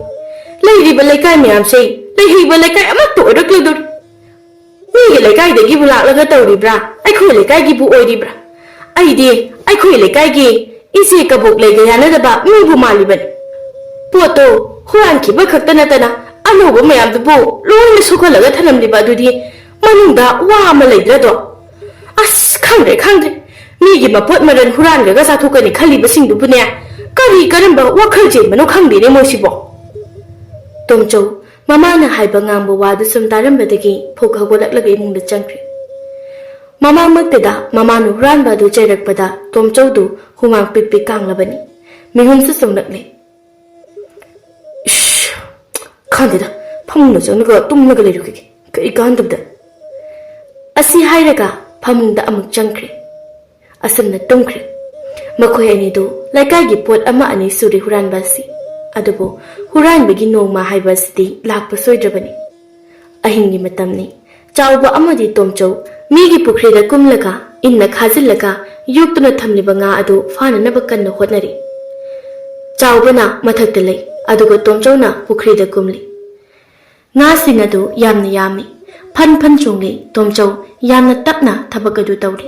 ꯂꯩꯔꯤꯕ ꯂꯩꯀꯥꯏ ꯃꯌꯥꯝꯁꯦ ꯂꯩꯍꯩꯕ ꯂꯩꯀꯥꯏ ꯑꯃꯠꯇ ꯑꯣꯏꯔꯛꯂꯣꯏꯗꯧꯔꯤ꯫ ꯃꯤꯒꯤ ꯂꯩꯀꯥꯏꯗꯒꯤꯕꯨ ꯂꯥꯛꯂꯒ ꯇꯧꯔꯤꯕ꯭ꯔꯥ? ꯑꯩꯈꯣꯏ ꯂꯩꯀꯥꯏꯒꯤꯕꯨ ꯑꯣꯏꯔꯤꯕ꯭ꯔꯥ? ꯑꯩꯗꯤ ꯑꯩꯈꯣꯏ ꯂꯩꯀꯥꯏꯒꯤ ꯏꯆꯦ ꯀꯕꯣꯛꯂꯩꯒ ꯌꯥꯅꯗꯕ ꯃꯤꯕꯨ ꯃꯥꯜꯂꯤꯕꯅꯤ꯫ ꯄꯣꯠꯇꯣ ꯍꯨꯔꯥꯟꯈꯤꯕ ꯈꯛꯇ ꯅꯠꯇꯅ ꯑꯅꯧꯕ ꯃꯌꯥꯝꯗꯨꯕꯨ ꯂꯣꯏꯅ ꯁꯣꯛꯍꯜꯂꯒ ꯊꯅꯝꯂꯤꯕ ꯑꯗꯨꯗꯤ ꯃꯅꯨꯡꯗ ꯋꯥ ꯑꯃ ꯂꯩꯗ꯭ꯔꯗꯣ? ꯑꯁ, ꯈꯪꯗ꯭ꯔꯦ, ꯈꯪꯗ꯭ꯔꯦ꯫ ꯃꯤꯒꯤ ꯃꯄꯣꯠ ꯃꯔꯜ ꯍꯨꯔꯥꯟꯈ꯭ꯔꯒ ꯆꯥꯊꯣꯛꯀꯅꯤ ꯈꯜꯂꯤꯕꯁꯤꯡꯗꯨꯕꯨꯅꯦ, ꯀꯔꯤ ꯀꯔꯝꯕ ꯋꯥꯈꯜ ꯆꯦꯟꯕꯅꯣ ꯈꯪꯗꯦꯅꯦ ꯃꯣꯏꯁꯤꯕꯣ꯫" ꯇꯣꯝꯆꯧ ꯃꯃꯥꯅ ꯍꯥꯏꯕ ꯉꯥꯡꯕ ꯋꯥꯗꯨ ꯁꯨꯝ ꯇꯥꯔꯝꯕꯗꯒꯤ ꯐꯨꯛ ꯍꯧꯒꯠꯂꯛꯂꯒ ꯏꯃꯨꯡꯗ ꯆꯪꯈ꯭ꯔꯦ꯫ ꯃꯃꯥꯃꯛꯇꯗ ꯃꯃꯥꯅ ꯍꯨꯔꯥꯟꯕ ꯑꯗꯨ ꯆꯩꯔꯛꯄꯗ ꯇꯣꯝꯆꯧꯗꯨ ꯍꯨꯃꯥꯡ ꯄꯤꯛ ꯄꯤꯛ ꯀꯥꯡꯂꯕꯅꯤ꯫ ꯃꯤꯍꯨꯟꯁꯨ ꯆꯣꯡꯂꯛꯂꯦ꯫ "ꯏꯁ, ꯈꯪꯗꯦꯗ, ꯐꯃꯨꯡꯗ ꯆꯪꯂꯒ ꯇꯨꯝꯂꯒ ꯂꯩꯔꯨꯈꯤꯒꯦ, ꯀꯔꯤ ꯀꯥꯟꯗꯕꯗ꯫" ꯑꯁꯤ ꯍꯥꯏꯔꯒ ꯐꯃꯨꯡꯗ ꯑꯃꯨꯛ ꯆꯪꯈ꯭ꯔꯦ꯫ ꯑꯁꯨꯝꯅ ꯇꯨꯝꯈ꯭ꯔꯦ꯫ ꯃꯈꯣꯏ ꯑꯅꯤꯗꯨ ꯂꯩꯀꯥꯏꯒꯤ ꯄꯣꯠ ꯑꯃ ꯑꯅꯤ ꯁꯨꯔꯦ ꯍꯨꯔꯥꯟꯕ ꯑꯁꯤ꯫ ꯑꯗꯨꯕꯨ ꯍꯨꯔꯥꯟꯕꯒꯤ ꯅꯣꯡꯃ ꯍꯥꯏꯕ ꯑꯁꯤꯗꯤ ꯂꯥꯛꯄ ꯁꯣꯏꯗ꯭ꯔꯕꯅꯤ꯫ ꯑꯍꯤꯡꯒꯤ ꯃꯇꯝꯅꯤ꯫ ꯆꯥꯎꯕ ꯑꯃꯗꯤ ꯇꯣꯝꯆꯧ ꯃꯤꯒꯤ ꯄꯨꯈ꯭ꯔꯤꯗ ꯀꯨꯝꯂꯒ, ꯏꯟꯅ ꯈꯥꯖꯤꯜꯂꯒ ꯌꯣꯛꯇꯨꯅ ꯊꯝꯂꯤꯕ ꯉꯥ ꯑꯗꯨ ꯐꯥꯅꯅꯕ ꯀꯟꯅ ꯍꯣꯠꯅꯔꯤ꯫ ꯆꯥꯎꯕꯅ ꯃꯊꯛꯇ ꯂꯩ, ꯑꯗꯨꯒ ꯇꯣꯝꯆꯧꯅ ꯄꯨꯈ꯭ꯔꯤꯗ ꯀꯨꯝꯂꯤ꯫ ꯉꯥꯁꯤꯡ ꯑꯗꯨ ꯌꯥꯝꯅ ꯌꯥꯝꯃꯤ꯫ ꯐꯟ ꯐꯟ ꯆꯣꯡꯂꯤ꯫ ꯇꯣꯝꯆꯧ ꯌꯥꯝꯅ ꯇꯞꯅ ꯊꯕꯛ ꯑꯗꯨ ꯇꯧꯔꯤ꯫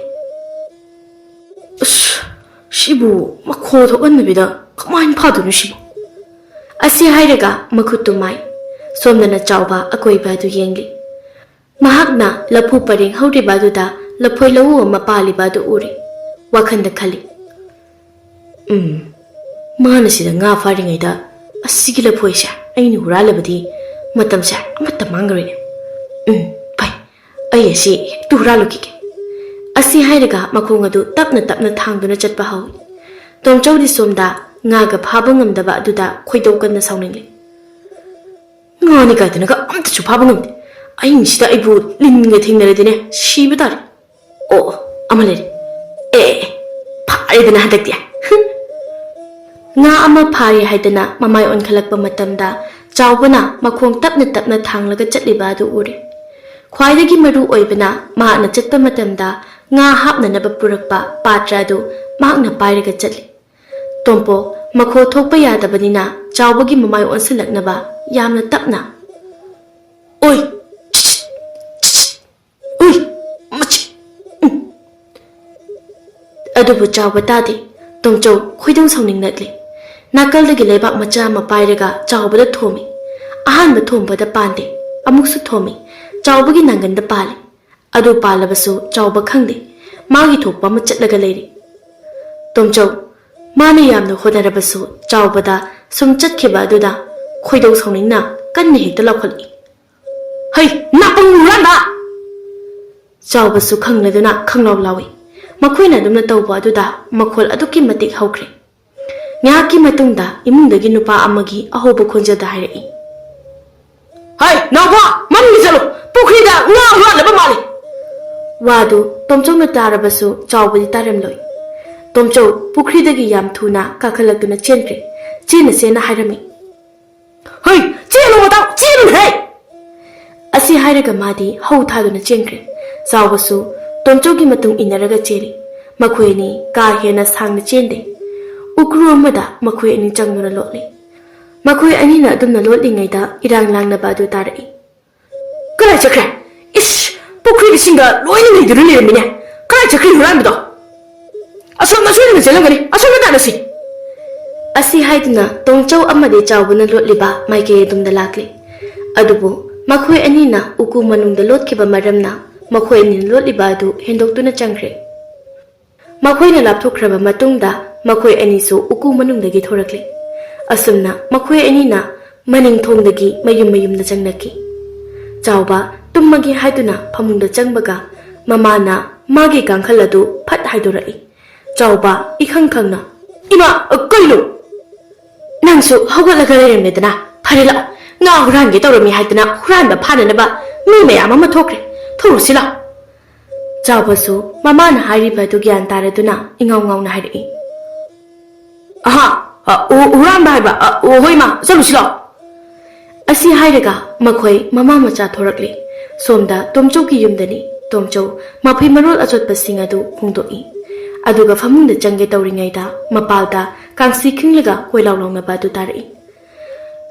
"ꯑꯁ, ꯁꯤꯕꯨ ꯃꯈꯣ ꯊꯣꯛꯍꯟꯗꯕꯤꯗ ꯀꯃꯥꯏꯅ ꯐꯥꯗꯣꯏꯅꯣ ꯁꯤꯕꯨ?" ꯑꯁꯤ ꯍꯥꯏꯔꯒ ꯃꯈꯨꯠꯇꯨ ꯃꯥꯏ꯫ ꯁꯣꯝꯗꯅ ꯆꯥꯎꯕ ꯑꯀꯣꯏꯕ ꯑꯗꯨ ꯌꯦꯡꯂꯤ꯫ ꯃꯍꯥꯛꯅ ꯂꯐꯨ ꯄꯔꯦꯡ ꯍꯧꯔꯤꯕ ꯑꯗꯨꯗ ꯂꯐꯣꯏ ꯂꯧꯎ ꯑꯃ ꯄꯥꯜꯂꯤꯕ ꯑꯗꯨ ꯎꯔꯦ꯫ ꯋꯥꯈꯜꯗ ꯈꯜꯂꯤ, "ꯎꯝ, ꯃꯥꯅ ꯁꯤꯗ ꯉꯥ ꯐꯥꯔꯤꯉꯩꯗ ꯑꯁꯤꯒꯤ ꯂꯐꯣꯏꯁꯦ ꯑꯩꯅ ꯍꯨꯔꯥꯜꯂꯕꯗꯤ ꯃꯇꯝꯁꯦ ꯑꯃꯠꯇ ꯃꯥꯡꯉꯔꯣꯏꯅꯦ꯫ ꯎꯝ, ꯐꯩ, ꯑꯩ ꯑꯁꯤ ꯍꯦꯛꯇ ꯍꯨꯔꯥꯜꯂꯨꯈꯤꯒꯦ꯫" ꯑꯁꯤ ꯍꯥꯏꯔꯒ ꯃꯈꯣꯡ ꯑꯗꯨ ꯇꯞꯅ ꯇꯞꯅ ꯊꯥꯡꯗꯨꯅ ꯆꯠꯄ ꯍꯧꯏ꯫ ꯇꯣꯝꯆꯧꯗꯤ ꯁꯣꯝꯗ ꯉꯥꯒ ꯐꯥꯕ ꯉꯝꯗꯕ ꯑꯗꯨꯗ ꯈꯣꯏꯗꯧ ꯀꯟꯅ ꯁꯥꯎꯅꯤꯡꯂꯤ꯫ "ꯉꯥꯅꯤ ꯀꯥꯏꯗꯅꯒ ꯑꯝꯇꯁꯨ ꯐꯥꯕ ꯉꯝꯗꯦ꯫ ꯑꯍꯤꯡꯁꯤꯗ ꯑꯩꯕꯨ ꯂꯤꯟꯒ ꯊꯦꯡꯅꯔꯗꯤꯅꯦ, ꯁꯤꯕ ꯇꯥꯔꯦ꯫ ꯑꯣ, ꯑꯃ ꯂꯩꯔꯦ꯫ ꯑꯦ, ꯐꯥꯔꯦꯗꯅ ꯍꯟꯗꯛꯇꯤ꯫" ꯉꯥ ꯑꯃ ꯐꯥꯔꯦ ꯍꯥꯏꯗꯅ ꯃꯃꯥꯏ ꯑꯣꯟꯈꯠꯂꯛꯄ ꯃꯇꯝꯗ, ꯆꯥꯎꯕꯅ ꯃꯈꯣꯡ ꯇꯞꯅ ꯇꯞꯅ ꯊꯥꯡꯂꯒ ꯆꯠꯂꯤꯕ ꯑꯗꯨ ꯎꯔꯦ꯫ ꯈ꯭ꯋꯥꯏꯗꯒꯤ ꯃꯔꯨ ꯑꯣꯏꯕꯅ, ꯃꯍꯥꯛꯅ ꯆꯠꯄ ꯃꯇꯝꯗ ꯉꯥ ꯍꯥꯞꯅꯅꯕ ꯄꯨꯔꯛꯄ ꯄꯥꯇ꯭ꯔ ꯑꯗꯨ ꯃꯍꯥꯛꯅ ꯄꯥꯏꯔꯒ ꯆꯠꯂꯤ꯫ ꯇꯣꯝꯄꯣ ꯃꯈꯣ ꯊꯣꯛꯄ ꯌꯥꯗꯕꯅꯤꯅ ꯆꯥꯎꯕꯒꯤ ꯃꯃꯥꯏ ꯑꯣꯟꯁꯤꯜꯂꯛꯅꯕ ꯌꯥꯝꯅ ꯇꯞꯅ, "ꯑꯣꯏ! ꯎꯏ! ꯃꯆꯤ!" ꯎꯝ꯫ ꯑꯗꯨꯕꯨ ꯆꯥꯎꯕ ꯇꯥꯗꯦ꯫ ꯇꯣꯝꯆꯧ ꯈꯣꯏꯗꯧ ꯁꯥꯎꯅꯤꯡꯂꯛꯂꯦ꯫ ꯅꯥꯀꯜꯗꯒꯤ ꯂꯩꯕꯥꯛ ꯃꯆꯥ ꯑꯃ ꯄꯥꯏꯔꯒ ꯆꯥꯎꯕꯗ ꯊꯣꯝꯃꯤ꯫ ꯑꯍꯥꯟꯕ ꯊꯣꯝꯕꯗ ꯄꯥꯟꯗꯦ꯫ ꯑꯃꯨꯛꯁꯨ ꯊꯣꯝꯃꯤ꯫ ꯆꯥꯎꯕꯒꯤ ꯅꯥꯡꯒꯟꯗ ꯄꯥꯜꯂꯤ꯫ ꯑꯗꯨ ꯄꯥꯜꯂꯕꯁꯨ ꯆꯥꯎꯕ ꯈꯪꯗꯦ꯫ ꯃꯥꯒꯤ ꯊꯣꯛꯄ ꯑꯃ ꯆꯠꯂꯒ ꯂꯩꯔꯤ꯫ ꯇꯣꯝꯆꯧ, ꯃꯥꯅ ꯌꯥꯝꯅ ꯍꯣꯠꯅꯔꯕꯁꯨ ꯆꯥꯎꯕꯗ ꯁꯨꯝ ꯆꯠꯈꯤꯕ ꯑꯗꯨꯗ ꯈꯣꯏꯗꯧ ꯁꯥꯎꯅꯤꯡꯅ ꯀꯟꯅ ꯍꯦꯛꯇ ꯂꯥꯎꯈꯠꯂꯛꯏ꯫ "ꯍꯩ, ꯅꯥꯄꯪ ꯍꯨꯔꯥꯟꯕ!" ꯆꯥꯎꯕꯁꯨ ꯈꯪꯂꯗꯨꯅ ꯈꯪꯂꯥꯎ ꯂꯥꯎꯏ꯫ ꯃꯈꯣꯏꯅ ꯑꯗꯨꯝꯅ ꯇꯧꯕ ꯑꯗꯨꯗ ꯃꯈꯣꯜ ꯑꯗꯨꯛꯀꯤ ꯃꯇꯤꯛ ꯍꯧꯈ꯭ꯔꯦ꯫ ꯉꯥꯏꯍꯥꯛꯀꯤ ꯃꯇꯨꯡꯗ ꯏꯃꯨꯡꯗꯒꯤ ꯅꯨꯄꯥ ꯑꯃꯒꯤ ꯑꯍꯧꯕ ꯈꯣꯟꯖꯦꯜꯗ ꯍꯥꯏꯔꯛꯏ, "ꯍꯩ, ꯅꯥꯎꯕ, ꯃꯅꯤꯡꯗ ꯆꯠꯂꯨ, ꯄꯨꯈ꯭ꯔꯤꯗ ꯉꯥ ꯍꯨꯔꯥꯟꯅꯕ ꯃꯥꯜꯂꯤ!" ꯋꯥꯗꯨ ꯇꯣꯝꯆꯧꯅ ꯇꯥꯔꯕꯁꯨ ꯆꯥꯎꯕꯗꯤ ꯇꯥꯔꯝꯂꯣꯏ꯫ ꯇꯣꯝꯆꯧ ꯄꯨꯈ꯭ꯔꯤꯗꯒꯤ ꯌꯥꯝ ꯊꯨꯅ ꯀꯥꯈꯠꯂꯛꯇꯨꯅ ꯆꯦꯟꯈ꯭ꯔꯦ꯫ ꯆꯦꯟꯅ ꯆꯦꯟꯅ ꯍꯥꯏꯔꯝꯃꯤ, "ꯍꯩ, ꯆꯦꯜꯂꯨ ꯃꯇꯥꯎ, ꯆꯦꯜꯂꯨꯅꯦꯍꯦ!" ꯑꯁꯤ ꯍꯥꯏꯔꯒ ꯃꯥꯗꯤ ꯍꯧ ꯊꯥꯗꯨꯅ ꯆꯦꯟꯈ꯭ꯔꯦ꯫ ꯆꯥꯎꯕꯁꯨ ꯇꯣꯝꯆꯧꯒꯤ ꯃꯇꯨꯡ ꯏꯟꯅꯔꯒ ꯆꯦꯜꯂꯤ꯫ ꯃꯈꯣꯏ ꯑꯅꯤ ꯀꯥ ꯍꯦꯟꯅ ꯁꯥꯡꯅ ꯆꯦꯟꯗꯦ꯫ ꯎꯀ꯭ꯔꯨ ꯑꯃꯗ ꯃꯈꯣꯏ ꯑꯅꯤ ꯆꯪꯗꯨꯅ ꯂꯣꯠꯂꯤ꯫ ꯃꯈꯣꯏ ꯑꯅꯤꯅ ꯑꯗꯨꯝꯅ ꯂꯣꯠꯂꯤꯉꯩꯗ ꯏꯔꯥꯡ ꯂꯥꯡꯅꯕ ꯑꯗꯨ ꯇꯥꯔꯛꯏ꯫ "ꯀꯗꯥꯏ ꯆꯠꯈ꯭ꯔꯦ? ꯏꯁ, ꯄꯨꯈ꯭ꯔꯤꯗ ꯏꯁꯤꯡꯒ ꯂꯣꯏꯅ ꯂꯩꯗꯨꯅ ꯂꯩꯔꯝꯃꯤꯅꯦ꯫ ꯀꯗꯥꯏ ꯆꯠꯈ꯭ꯔꯤ ꯍꯨꯔꯥꯟꯕꯗꯣ? ꯑꯁꯣꯝ, ꯑꯁꯣꯝꯗ ꯆꯦꯜꯂꯝꯒꯅꯤ, ꯑꯁꯣꯝꯗ ꯇꯥꯟꯅꯁꯤ꯫" ꯑꯁꯤ ꯍꯥꯏꯗꯨꯅ ꯇꯣꯝꯆꯧ ꯑꯃꯗꯤ ꯆꯥꯎꯕꯅ ꯂꯣꯠꯂꯤꯕ ꯃꯥꯏꯀꯩ ꯑꯗꯨꯝꯗ ꯂꯥꯛꯂꯤ꯫ ꯑꯗꯨꯕꯨ ꯃꯈꯣꯏ ꯑꯅꯤꯅ ꯎꯀꯨ ꯃꯅꯨꯡꯗ ꯂꯣꯠꯈꯤꯕ ꯃꯔꯝꯅ ꯃꯈꯣꯏ ꯑꯅꯤꯅ ꯂꯣꯠꯂꯤꯕ ꯑꯗꯨ ꯍꯦꯟꯗꯣꯛꯇꯨꯅ ꯆꯪꯈ꯭ꯔꯦ꯫ ꯃꯈꯣꯏꯅ ꯂꯥꯞꯊꯣꯛꯈ꯭ꯔꯕ ꯃꯇꯨꯡꯗ ꯃꯈꯣꯏ ꯑꯅꯤꯁꯨ ꯎꯀꯨ ꯃꯅꯨꯡꯗꯒꯤ ꯊꯣꯔꯛꯂꯦ꯫ ꯑꯁꯨꯝꯅ ꯃꯈꯣꯏ ꯑꯅꯤꯅ ꯃꯅꯤꯡ ꯊꯣꯡꯗꯒꯤ ꯃꯌꯨꯝ ꯃꯌꯨꯝꯗ ꯆꯪꯂꯛꯈꯤ꯫ ꯆꯥꯎꯕ ꯇꯨꯝꯃꯒꯦ ꯍꯥꯏꯗꯨꯅ ꯐꯃꯨꯡꯗ ꯆꯪꯕꯒ ꯃꯃꯥꯅ ꯃꯥꯒꯤ ꯀꯥꯡꯈꯜ ꯑꯗꯨ ꯐꯠ ꯍꯥꯏꯗꯣꯔꯛꯏ꯫ ꯆꯥꯎꯕ ꯏꯈꯪ ꯈꯪꯅ, "ꯏꯃꯥ, ꯀꯩꯅꯣ? ꯅꯪꯁꯨ ꯍꯧꯒꯠꯂꯒ ꯂꯩꯔꯝꯃꯦꯗꯅ꯫ ꯐꯔꯦ, ꯂꯥꯛꯑꯣ, ꯉꯥ ꯍꯨꯔꯥꯟꯒꯦ ꯇꯧꯔꯝꯃꯤ ꯍꯥꯏꯗꯅ ꯍꯨꯔꯥꯟꯕ ꯐꯥꯅꯅꯕ ꯃꯤ ꯃꯌꯥꯝ ꯑꯃ ꯊꯣꯛꯈ꯭ꯔꯦ꯫ ꯊꯣꯛꯎꯁꯤ ꯂꯥꯛꯑꯣ꯫" ꯆꯥꯎꯕꯁꯨ ꯃꯃꯥꯅ ꯍꯥꯏꯔꯤꯕ ꯑꯗꯨ ꯒ꯭ꯌꯥꯟ ꯇꯥꯔꯗꯨꯅ ꯏꯉꯥꯎ ꯉꯥꯎꯅ ꯍꯥꯏꯔꯛꯏ꯫ "ꯑꯍꯥ, ꯑ, ꯎ-, ꯍꯨꯔꯥꯟꯕ ꯍꯥꯏꯕ? ꯑ, ꯑꯣ, ꯍꯣꯏ ꯃꯥ, ꯆꯠꯂꯨꯁꯤ ꯂꯥꯛꯑꯣ꯫" ꯑꯁꯤ ꯍꯥꯏꯔꯒ ꯃꯈꯣꯏ ꯃꯃꯥ ꯃꯆꯥ ꯊꯣꯔꯛꯂꯦ꯫ ꯁꯣꯝꯗ ꯇꯣꯝꯆꯧꯒꯤ ꯌꯨꯝꯗꯅꯤ꯫ ꯇꯣꯝꯆꯧ ꯃꯐꯤ ꯃꯔꯣꯜ ꯑꯆꯣꯠꯄꯁꯤꯡ ꯑꯗꯨ ꯍꯣꯡꯗꯣꯛꯏ꯫ ꯑꯗꯨꯒ ꯐꯃꯨꯡꯗ ꯆꯪꯒꯦ ꯇꯧꯔꯤꯉꯩꯗ ꯃꯄꯥꯜꯗ ꯀꯥꯡꯁꯤ ꯈꯤꯡꯂꯒ ꯀꯣꯏꯂꯥꯎ ꯂꯥꯎꯅꯕ ꯑꯗꯨ ꯇꯥꯔꯛꯏ꯫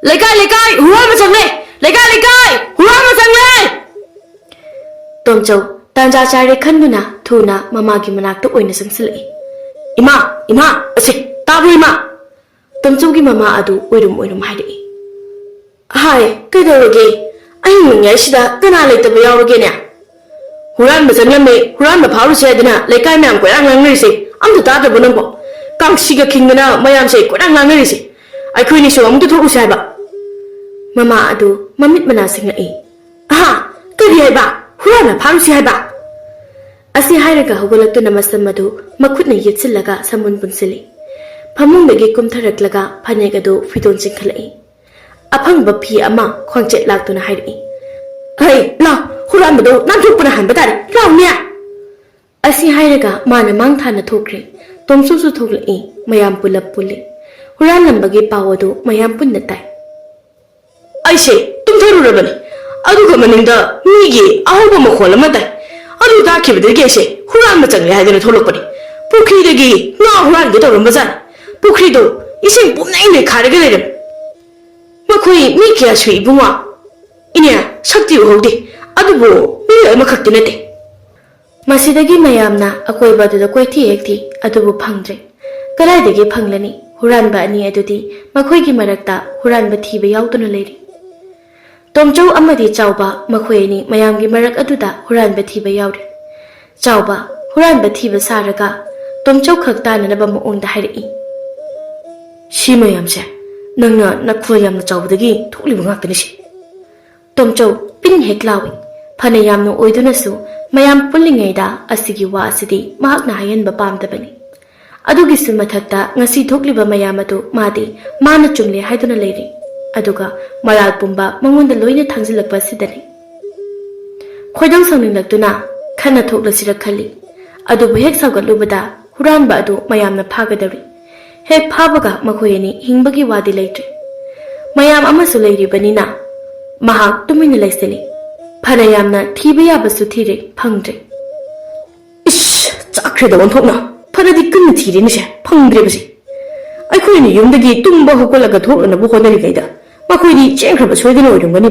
"ꯂꯩꯀꯥꯏ, ꯂꯩꯀꯥꯏ, ꯍꯨꯔꯥꯟꯕ ꯆꯪꯂꯦ! ꯂꯩꯀꯥꯏ, ꯂꯩꯀꯥꯏ, ꯍꯨꯔꯥꯟꯕ ꯆꯪꯂꯦ!" ꯇꯣꯝꯆꯧ ꯇꯥꯟꯖꯥ ꯆꯥꯔꯦ ꯈꯟꯗꯨꯅ ꯊꯨꯅ ꯃꯃꯥꯒꯤ ꯃꯅꯥꯛꯇ ꯑꯣꯏꯅ ꯆꯪꯁꯤꯜꯂꯛꯏ꯫ "ꯏꯃꯥ, ꯏꯃꯥ, ꯑꯁꯦ, ꯇꯥꯕ꯭ꯔꯣ ꯏꯃꯥ?" ꯇꯣꯝꯆꯧꯒꯤ ꯃꯃꯥ ꯑꯗꯨ ꯑꯣꯏꯔꯨꯝ ꯑꯣꯏꯔꯨꯝ ꯍꯥꯏꯔꯛꯏ꯫ "ꯍꯥꯏ, ꯀꯩꯗꯧꯔꯒꯦ? ꯑꯍꯤꯡ ꯅꯣꯡꯌꯥꯏꯁꯤꯗ ꯀꯅꯥ ꯂꯩꯇꯕ ꯌꯥꯎꯔꯒꯦꯅꯦ? ꯍꯨꯔꯥꯟꯕ ꯆꯪꯂꯝꯃꯦ, ꯍꯨꯔꯥꯟꯕ ꯐꯥꯔꯨꯁꯦ ꯍꯥꯏꯗꯅ ꯂꯩꯀꯥꯏ ꯃꯌꯥꯝ ꯀꯣꯏꯔꯥꯡ ꯂꯥꯡꯅꯔꯤꯁꯦ ꯑꯝꯇ ꯇꯥꯗ꯭ꯔꯕꯣ ꯅꯪꯕꯣ? ꯀꯥꯡꯁꯤꯒ ꯈꯤꯡꯗꯅ ꯃꯌꯥꯝꯁꯦ ꯀꯣꯏꯔꯥꯡ ꯂꯥꯡꯅꯔꯤꯁꯦ꯫ ꯑꯩꯈꯣꯏꯅꯤꯁꯨ ꯑꯃꯨꯛꯇ ꯊꯣꯛꯎꯁꯦ ꯍꯥꯏꯕ꯫" ꯃꯃꯥ ꯑꯗꯨ ꯃꯃꯤꯠ ꯃꯅꯥ ꯁꯤꯡꯂꯛꯏ꯫ "ꯑꯍꯥ, ꯀꯔꯤ ꯍꯥꯏꯕ? ꯍꯨꯔꯥꯟꯕ ꯐꯥꯔꯨꯁꯤ ꯍꯥꯏꯕ?" ꯑꯁꯤ ꯍꯥꯏꯔꯒ ꯍꯧꯒꯠꯂꯛꯇꯨꯅ ꯃꯁꯝ ꯑꯗꯨ ꯃꯈꯨꯠꯅ ꯌꯦꯠꯁꯤꯜꯂꯒ ꯁꯝꯕꯨꯟ ꯄꯨꯟꯁꯤꯜꯂꯤ꯫ ꯐꯃꯨꯡꯗꯒꯤ ꯀꯨꯝꯊꯔꯛꯂꯒ ꯐꯅꯦꯛ ꯑꯗꯨ ꯐꯤꯗꯣꯟ ꯆꯤꯡꯈꯠꯂꯛꯏ꯫ ꯑꯐꯪꯕ ꯐꯤ ꯑꯃ ꯈ꯭ꯋꯥꯡꯆꯦꯠ ꯂꯥꯛꯇꯨꯅ ꯍꯥꯏꯔꯛꯏ꯫ "ꯍꯩ, ꯂꯥꯎ, ꯍꯨꯔꯥꯟꯕꯗꯣ ꯅꯥꯟꯊꯣꯛꯄꯅ ꯍꯥꯟꯕ ꯇꯥꯔꯦ, ꯂꯥꯎꯅꯦ!" ꯑꯁꯤ ꯍꯥꯏꯔꯒ ꯃꯥꯅ ꯃꯥꯡ ꯊꯥꯅ ꯊꯣꯛꯈ꯭ꯔꯦ꯫ ꯇꯣꯝꯆꯧꯁꯨ ꯊꯣꯛꯂꯛꯏ꯫ ꯃꯌꯥꯝ ꯄꯨꯂꯞ ꯄꯨꯜꯂꯤ꯫ ꯍꯨꯔꯥꯟꯂꯝꯕꯒꯤ ꯄꯥꯎ ꯑꯗꯨ ꯃꯌꯥꯝ ꯄꯨꯟꯅ ꯇꯥꯏ꯫ "ꯑꯩꯁꯦ ꯇꯨꯝꯊꯔꯨꯔꯕꯅꯤ, ꯑꯗꯨꯒ ꯃꯅꯤꯡꯗ ꯃꯤꯒꯤ ꯑꯍꯧꯕ ꯃꯈꯣꯜ ꯑꯃ ꯇꯥꯏ꯫ ꯑꯗꯨ ꯇꯥꯈꯤꯕꯗꯒꯤ ꯑꯩꯁꯦ ꯍꯨꯔꯥꯟꯕ ꯆꯪꯂꯦ ꯍꯥꯏꯗꯨꯅ ꯊꯣꯛꯂꯛꯄꯅꯤ꯫ ꯄꯨꯈ꯭ꯔꯤꯗꯒꯤ ꯉꯥ ꯍꯨꯔꯥꯟꯒꯦ ꯇꯧꯔꯝꯕꯖꯥꯠꯅꯤ꯫ ꯄꯨꯈ꯭ꯔꯤꯗꯣ ꯏꯁꯤꯡ ꯄꯨꯝꯅꯩ ꯅꯩꯈꯥꯏꯔꯒ ꯂꯩꯔꯝꯃꯤ꯫ "ꯃꯈꯣꯏ ꯃꯤ ꯀꯌꯥ ꯁꯨꯏ, ꯏꯕꯨꯡꯉꯣ?" "ꯏꯅꯦ, ꯁꯛꯇꯤ ꯎꯍꯧꯗꯦ, ꯑꯗꯨꯕꯨ ꯃꯤ ꯂꯣꯏꯅꯃꯛꯈꯛꯇꯤ ꯅꯠꯇꯦ꯫" ꯃꯁꯤꯗꯒꯤ ꯃꯌꯥꯝꯅ ꯑꯀꯣꯏꯕ ꯑꯗꯨꯗ ꯀꯣꯏꯊꯤ ꯍꯦꯛ ꯊꯤ, ꯑꯗꯨꯕꯨ ꯐꯪꯗ꯭ꯔꯦ꯫ ꯀꯗꯥꯏꯗꯒꯤ ꯐꯪꯂꯅꯤ? ꯍꯨꯔꯥꯟꯕ ꯑꯅꯤ ꯑꯗꯨꯗꯤ ꯃꯈꯣꯏꯒꯤ ꯃꯔꯛꯇ ꯍꯨꯔꯥꯟꯕ ꯊꯤꯕ ꯌꯥꯎꯗꯨꯅ ꯂꯩꯔꯤ꯫ ꯇꯣꯝꯆꯧ ꯑꯃꯗꯤ ꯆꯥꯎꯕ ꯃꯈꯣꯏ ꯑꯅꯤ ꯃꯌꯥꯝꯒꯤ ꯃꯔꯛ ꯑꯗꯨꯗ ꯍꯨꯔꯥꯟꯕ ꯊꯤꯕ ꯌꯥꯎꯔꯤ꯫ ꯆꯥꯎꯕ ꯍꯨꯔꯥꯟꯕ ꯊꯤꯕ ꯁꯥꯔꯒ ꯇꯣꯝꯆꯧ ꯈꯛ ꯇꯥꯅꯅꯕ ꯃꯑꯣꯡꯗ ꯍꯥꯏꯔꯛꯏ꯫ "ꯁꯤ ꯃꯌꯥꯝꯁꯦ ꯅꯪꯅ ꯅꯈꯣꯜ ꯌꯥꯝꯅ ꯆꯥꯎꯕꯗꯒꯤ ꯊꯣꯛꯂꯤꯕ ꯉꯥꯛꯇꯅꯤ ꯁꯤ꯫" ꯇꯣꯝꯆꯧ ꯄꯤꯟ ꯍꯦꯛ ꯂꯥꯎꯏ꯫ ꯐꯅ ꯌꯥꯝꯅ ꯑꯣꯏꯗꯨꯅꯁꯨ ꯃꯌꯥꯝ ꯄꯨꯜꯂꯤꯉꯩꯗ ꯑꯁꯤꯒꯤ ꯋꯥ ꯑꯁꯤꯗꯤ ꯃꯍꯥꯛꯅ ꯍꯥꯏꯍꯟꯕ ꯄꯥꯝꯗꯕꯅꯤ꯫ ꯑꯗꯨꯒꯤꯁꯨ ꯃꯊꯛꯇ ꯉꯁꯤ ꯊꯣꯛꯂꯤꯕ ꯃꯌꯥꯝ ꯑꯗꯨ ꯃꯥꯗꯤ ꯃꯥꯅ ꯆꯨꯝꯂꯦ ꯍꯥꯏꯗꯨꯅ ꯂꯩꯔꯤ꯫ ꯑꯗꯨꯒ ꯃꯔꯥꯜ ꯄꯨꯝꯕ ꯃꯉꯣꯟꯗ ꯂꯣꯏꯅ ꯊꯥꯡꯖꯤꯜꯂꯛꯄ ꯑꯁꯤꯗꯅꯤ꯫ ꯈꯣꯏꯗꯧ ꯁꯥꯎꯅꯤꯡꯂꯛꯇꯨꯅ ꯈꯟꯅ ꯊꯣꯛꯂꯁꯤꯔ ꯈꯜꯂꯤ꯫ ꯑꯗꯨꯕꯨ ꯍꯦꯛ ꯁꯥꯎꯒꯠꯂꯨꯕꯗ ꯍꯨꯔꯥꯟꯕ ꯑꯗꯨ ꯃꯌꯥꯝꯅ ꯐꯥꯒꯗꯧꯔꯤ꯫ ꯍꯦꯛ ꯐꯥꯕꯒ ꯃꯈꯣꯏ ꯑꯅꯤ ꯍꯤꯡꯕꯒꯤ ꯋꯥꯗꯤ ꯂꯩꯇ꯭ꯔꯦ꯫ ꯃꯌꯥꯝ ꯑꯃꯁꯨ ꯂꯩꯔꯤꯕꯅꯤꯅ ꯃꯍꯥꯛ ꯇꯨꯃꯤꯟꯅ ꯂꯩꯁꯤꯜꯂꯤ꯫ ꯐꯅ ꯌꯥꯝꯅ ꯊꯤꯕ ꯌꯥꯕꯁꯨ ꯊꯤꯔꯦ, ꯐꯪꯗ꯭ꯔꯦ꯫ "ꯏꯁ, ꯆꯥꯛꯈ꯭ꯔꯦꯗ ꯑꯣꯟꯊꯣꯛꯅ꯫ ꯐꯅꯗꯤ ꯀꯟꯅ ꯊꯤꯔꯦꯅꯦꯁꯦ, ꯐꯪꯗ꯭ꯔꯦꯕꯁꯦ꯫ ꯑꯩꯈꯣꯏꯅ ꯌꯨꯝꯗꯒꯤ ꯇꯨꯝꯕ ꯍꯧꯒꯠꯂꯒ ꯊꯣꯛꯂꯅꯕ ꯍꯣꯠꯅꯔꯤꯉꯩꯗ ꯃꯈꯣꯏꯗꯤ ꯆꯦꯟꯈ꯭ꯔꯕ ꯁꯣꯏꯗꯅ ꯑꯣꯏꯔꯝꯒꯅꯤ꯫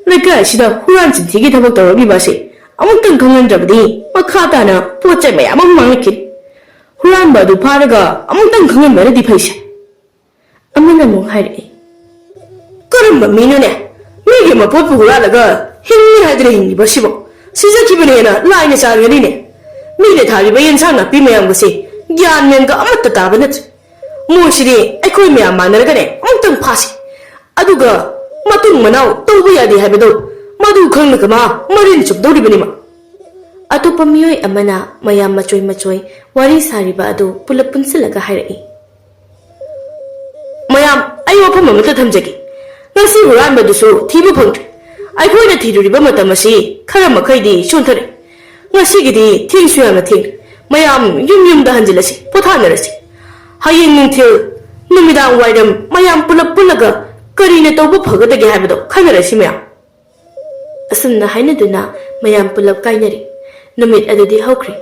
ꯂꯩꯀꯥꯏ ꯑꯁꯤꯗ ꯍꯨꯔꯥꯟ ꯆꯤꯟꯊꯤꯒꯤ ꯊꯕꯛ ꯇꯧꯔꯛꯂꯤꯕ ꯑꯁꯦ ꯑꯃꯨꯛꯇꯪ ꯈꯪꯍꯟꯗ꯭ꯔꯕꯗꯤ ꯃꯈꯥ ꯇꯥꯅ ꯄꯣꯠ ꯆꯩ ꯃꯌꯥꯝ ꯑꯃ ꯃꯥꯡꯂꯛꯈꯤꯅꯤ꯫ ꯍꯨꯔꯥꯟꯕ ꯑꯗꯨ ꯐꯥꯔꯒ ꯑꯃꯨꯛꯇꯪ ꯈꯪꯍꯟꯕꯅꯗꯤ ꯐꯩꯁꯦ꯫" ꯑꯃꯅ ꯑꯃꯨꯛ ꯍꯥꯏꯔꯛꯏ꯫ "ꯀꯔꯝꯕ ꯃꯤꯅꯣꯅꯦ? ꯃꯤꯒꯤ ꯃꯄꯣꯠꯄꯨ ꯍꯨꯔꯥꯜꯂꯒ ꯍꯤꯡꯅꯤ ꯍꯥꯏꯗꯅ ꯍꯤꯡꯂꯤꯕ ꯑꯁꯤꯕꯣ? ꯁꯤꯖꯈꯤꯕꯅ ꯍꯦꯟꯅ ꯂꯥꯏꯅ ꯆꯥꯟꯒꯅꯤꯅꯦ꯫ ꯃꯤꯅ ꯊꯥꯔꯤꯕ ꯌꯦꯟꯁꯥꯡ ꯅꯥꯄꯤ ꯃꯌꯥꯝꯒꯁꯦ ꯒ꯭ꯌꯥꯟ ꯃꯦꯟꯒ ꯑꯃꯠꯇ ꯇꯥꯕ ꯅꯠꯇ꯭ꯔꯦ꯫ ꯃꯣꯏꯁꯤꯗꯤ ꯑꯩꯈꯣꯏ ꯃꯌꯥꯝ ꯃꯥꯟꯅꯔꯒꯅꯦ ꯑꯃꯨꯛꯇꯪ ꯐꯥꯁꯤ꯫ ꯑꯗꯨꯒ ꯃꯇꯨꯡ ꯃꯅꯥꯎ ꯇꯧꯕ ꯌꯥꯗꯦ ꯍꯥꯏꯕꯗꯣ ꯃꯗꯨ ꯈꯪꯂꯒ ꯃꯥ ꯃꯔꯤꯟ ꯆꯨꯝꯗꯧꯔꯤꯕꯅꯤꯃ꯫" ꯑꯇꯣꯞꯄ ꯃꯤꯑꯣꯏ ꯑꯃꯅ ꯃꯌꯥꯝ ꯃꯆꯣꯏ ꯃꯆꯣꯏ ꯋꯥꯔꯤ ꯁꯥꯔꯤꯕ ꯑꯗꯨ ꯄꯨꯂꯞ ꯄꯨꯟꯁꯤꯜꯂꯒ ꯍꯥꯏꯔꯛꯏ꯫ "ꯃꯌꯥꯝ, ꯑꯩ ꯋꯥꯐꯝ ꯑꯃꯠꯇ ꯊꯝꯖꯒꯦ꯫ ꯉꯁꯤ ꯍꯨꯔꯥꯟꯕꯗꯨꯁꯨ ꯊꯤꯕ ꯐꯪꯗ꯭ꯔꯦ꯫ ꯑꯩꯈꯣꯏꯅ ꯊꯤꯔꯨꯔꯤꯕ ꯃꯇꯝ ꯑꯁꯤ ꯈꯔ ꯃꯈꯩꯗꯤ ꯁꯣꯟꯊꯔꯦ꯫ ꯉꯁꯤꯒꯤꯗꯤ ꯊꯦꯡꯁꯨ ꯌꯥꯝꯅ ꯊꯦꯡꯂꯦ꯫ ꯃꯌꯥꯝ ꯌꯨꯝ ꯌꯨꯝꯗ ꯍꯟꯖꯤꯜꯂꯁꯤ, ꯄꯣꯊꯥꯅꯔꯁꯤ꯫ ꯍꯌꯦꯡ ꯅꯨꯡꯊꯤꯜ, ꯅꯨꯃꯤꯗꯥꯡ ꯋꯥꯏꯔꯝ ꯃꯌꯥꯝ ꯄꯨꯂꯞ ꯄꯨꯜꯂꯒ ꯀꯔꯤꯅ ꯇꯧꯕ ꯐꯒꯗꯒꯦ ꯍꯥꯏꯕꯗꯣ ꯈꯟꯅꯔꯁꯤ ꯃꯌꯥꯝ꯫" ꯑꯁꯨꯝꯅ ꯍꯥꯏꯅꯗꯨꯅ ꯃꯌꯥꯝ ꯄꯨꯂꯞ ꯀꯥꯏꯅꯔꯦ꯫ ꯅꯨꯃꯤꯠ ꯑꯗꯨꯗꯤ ꯍꯧꯈ꯭ꯔꯦ꯫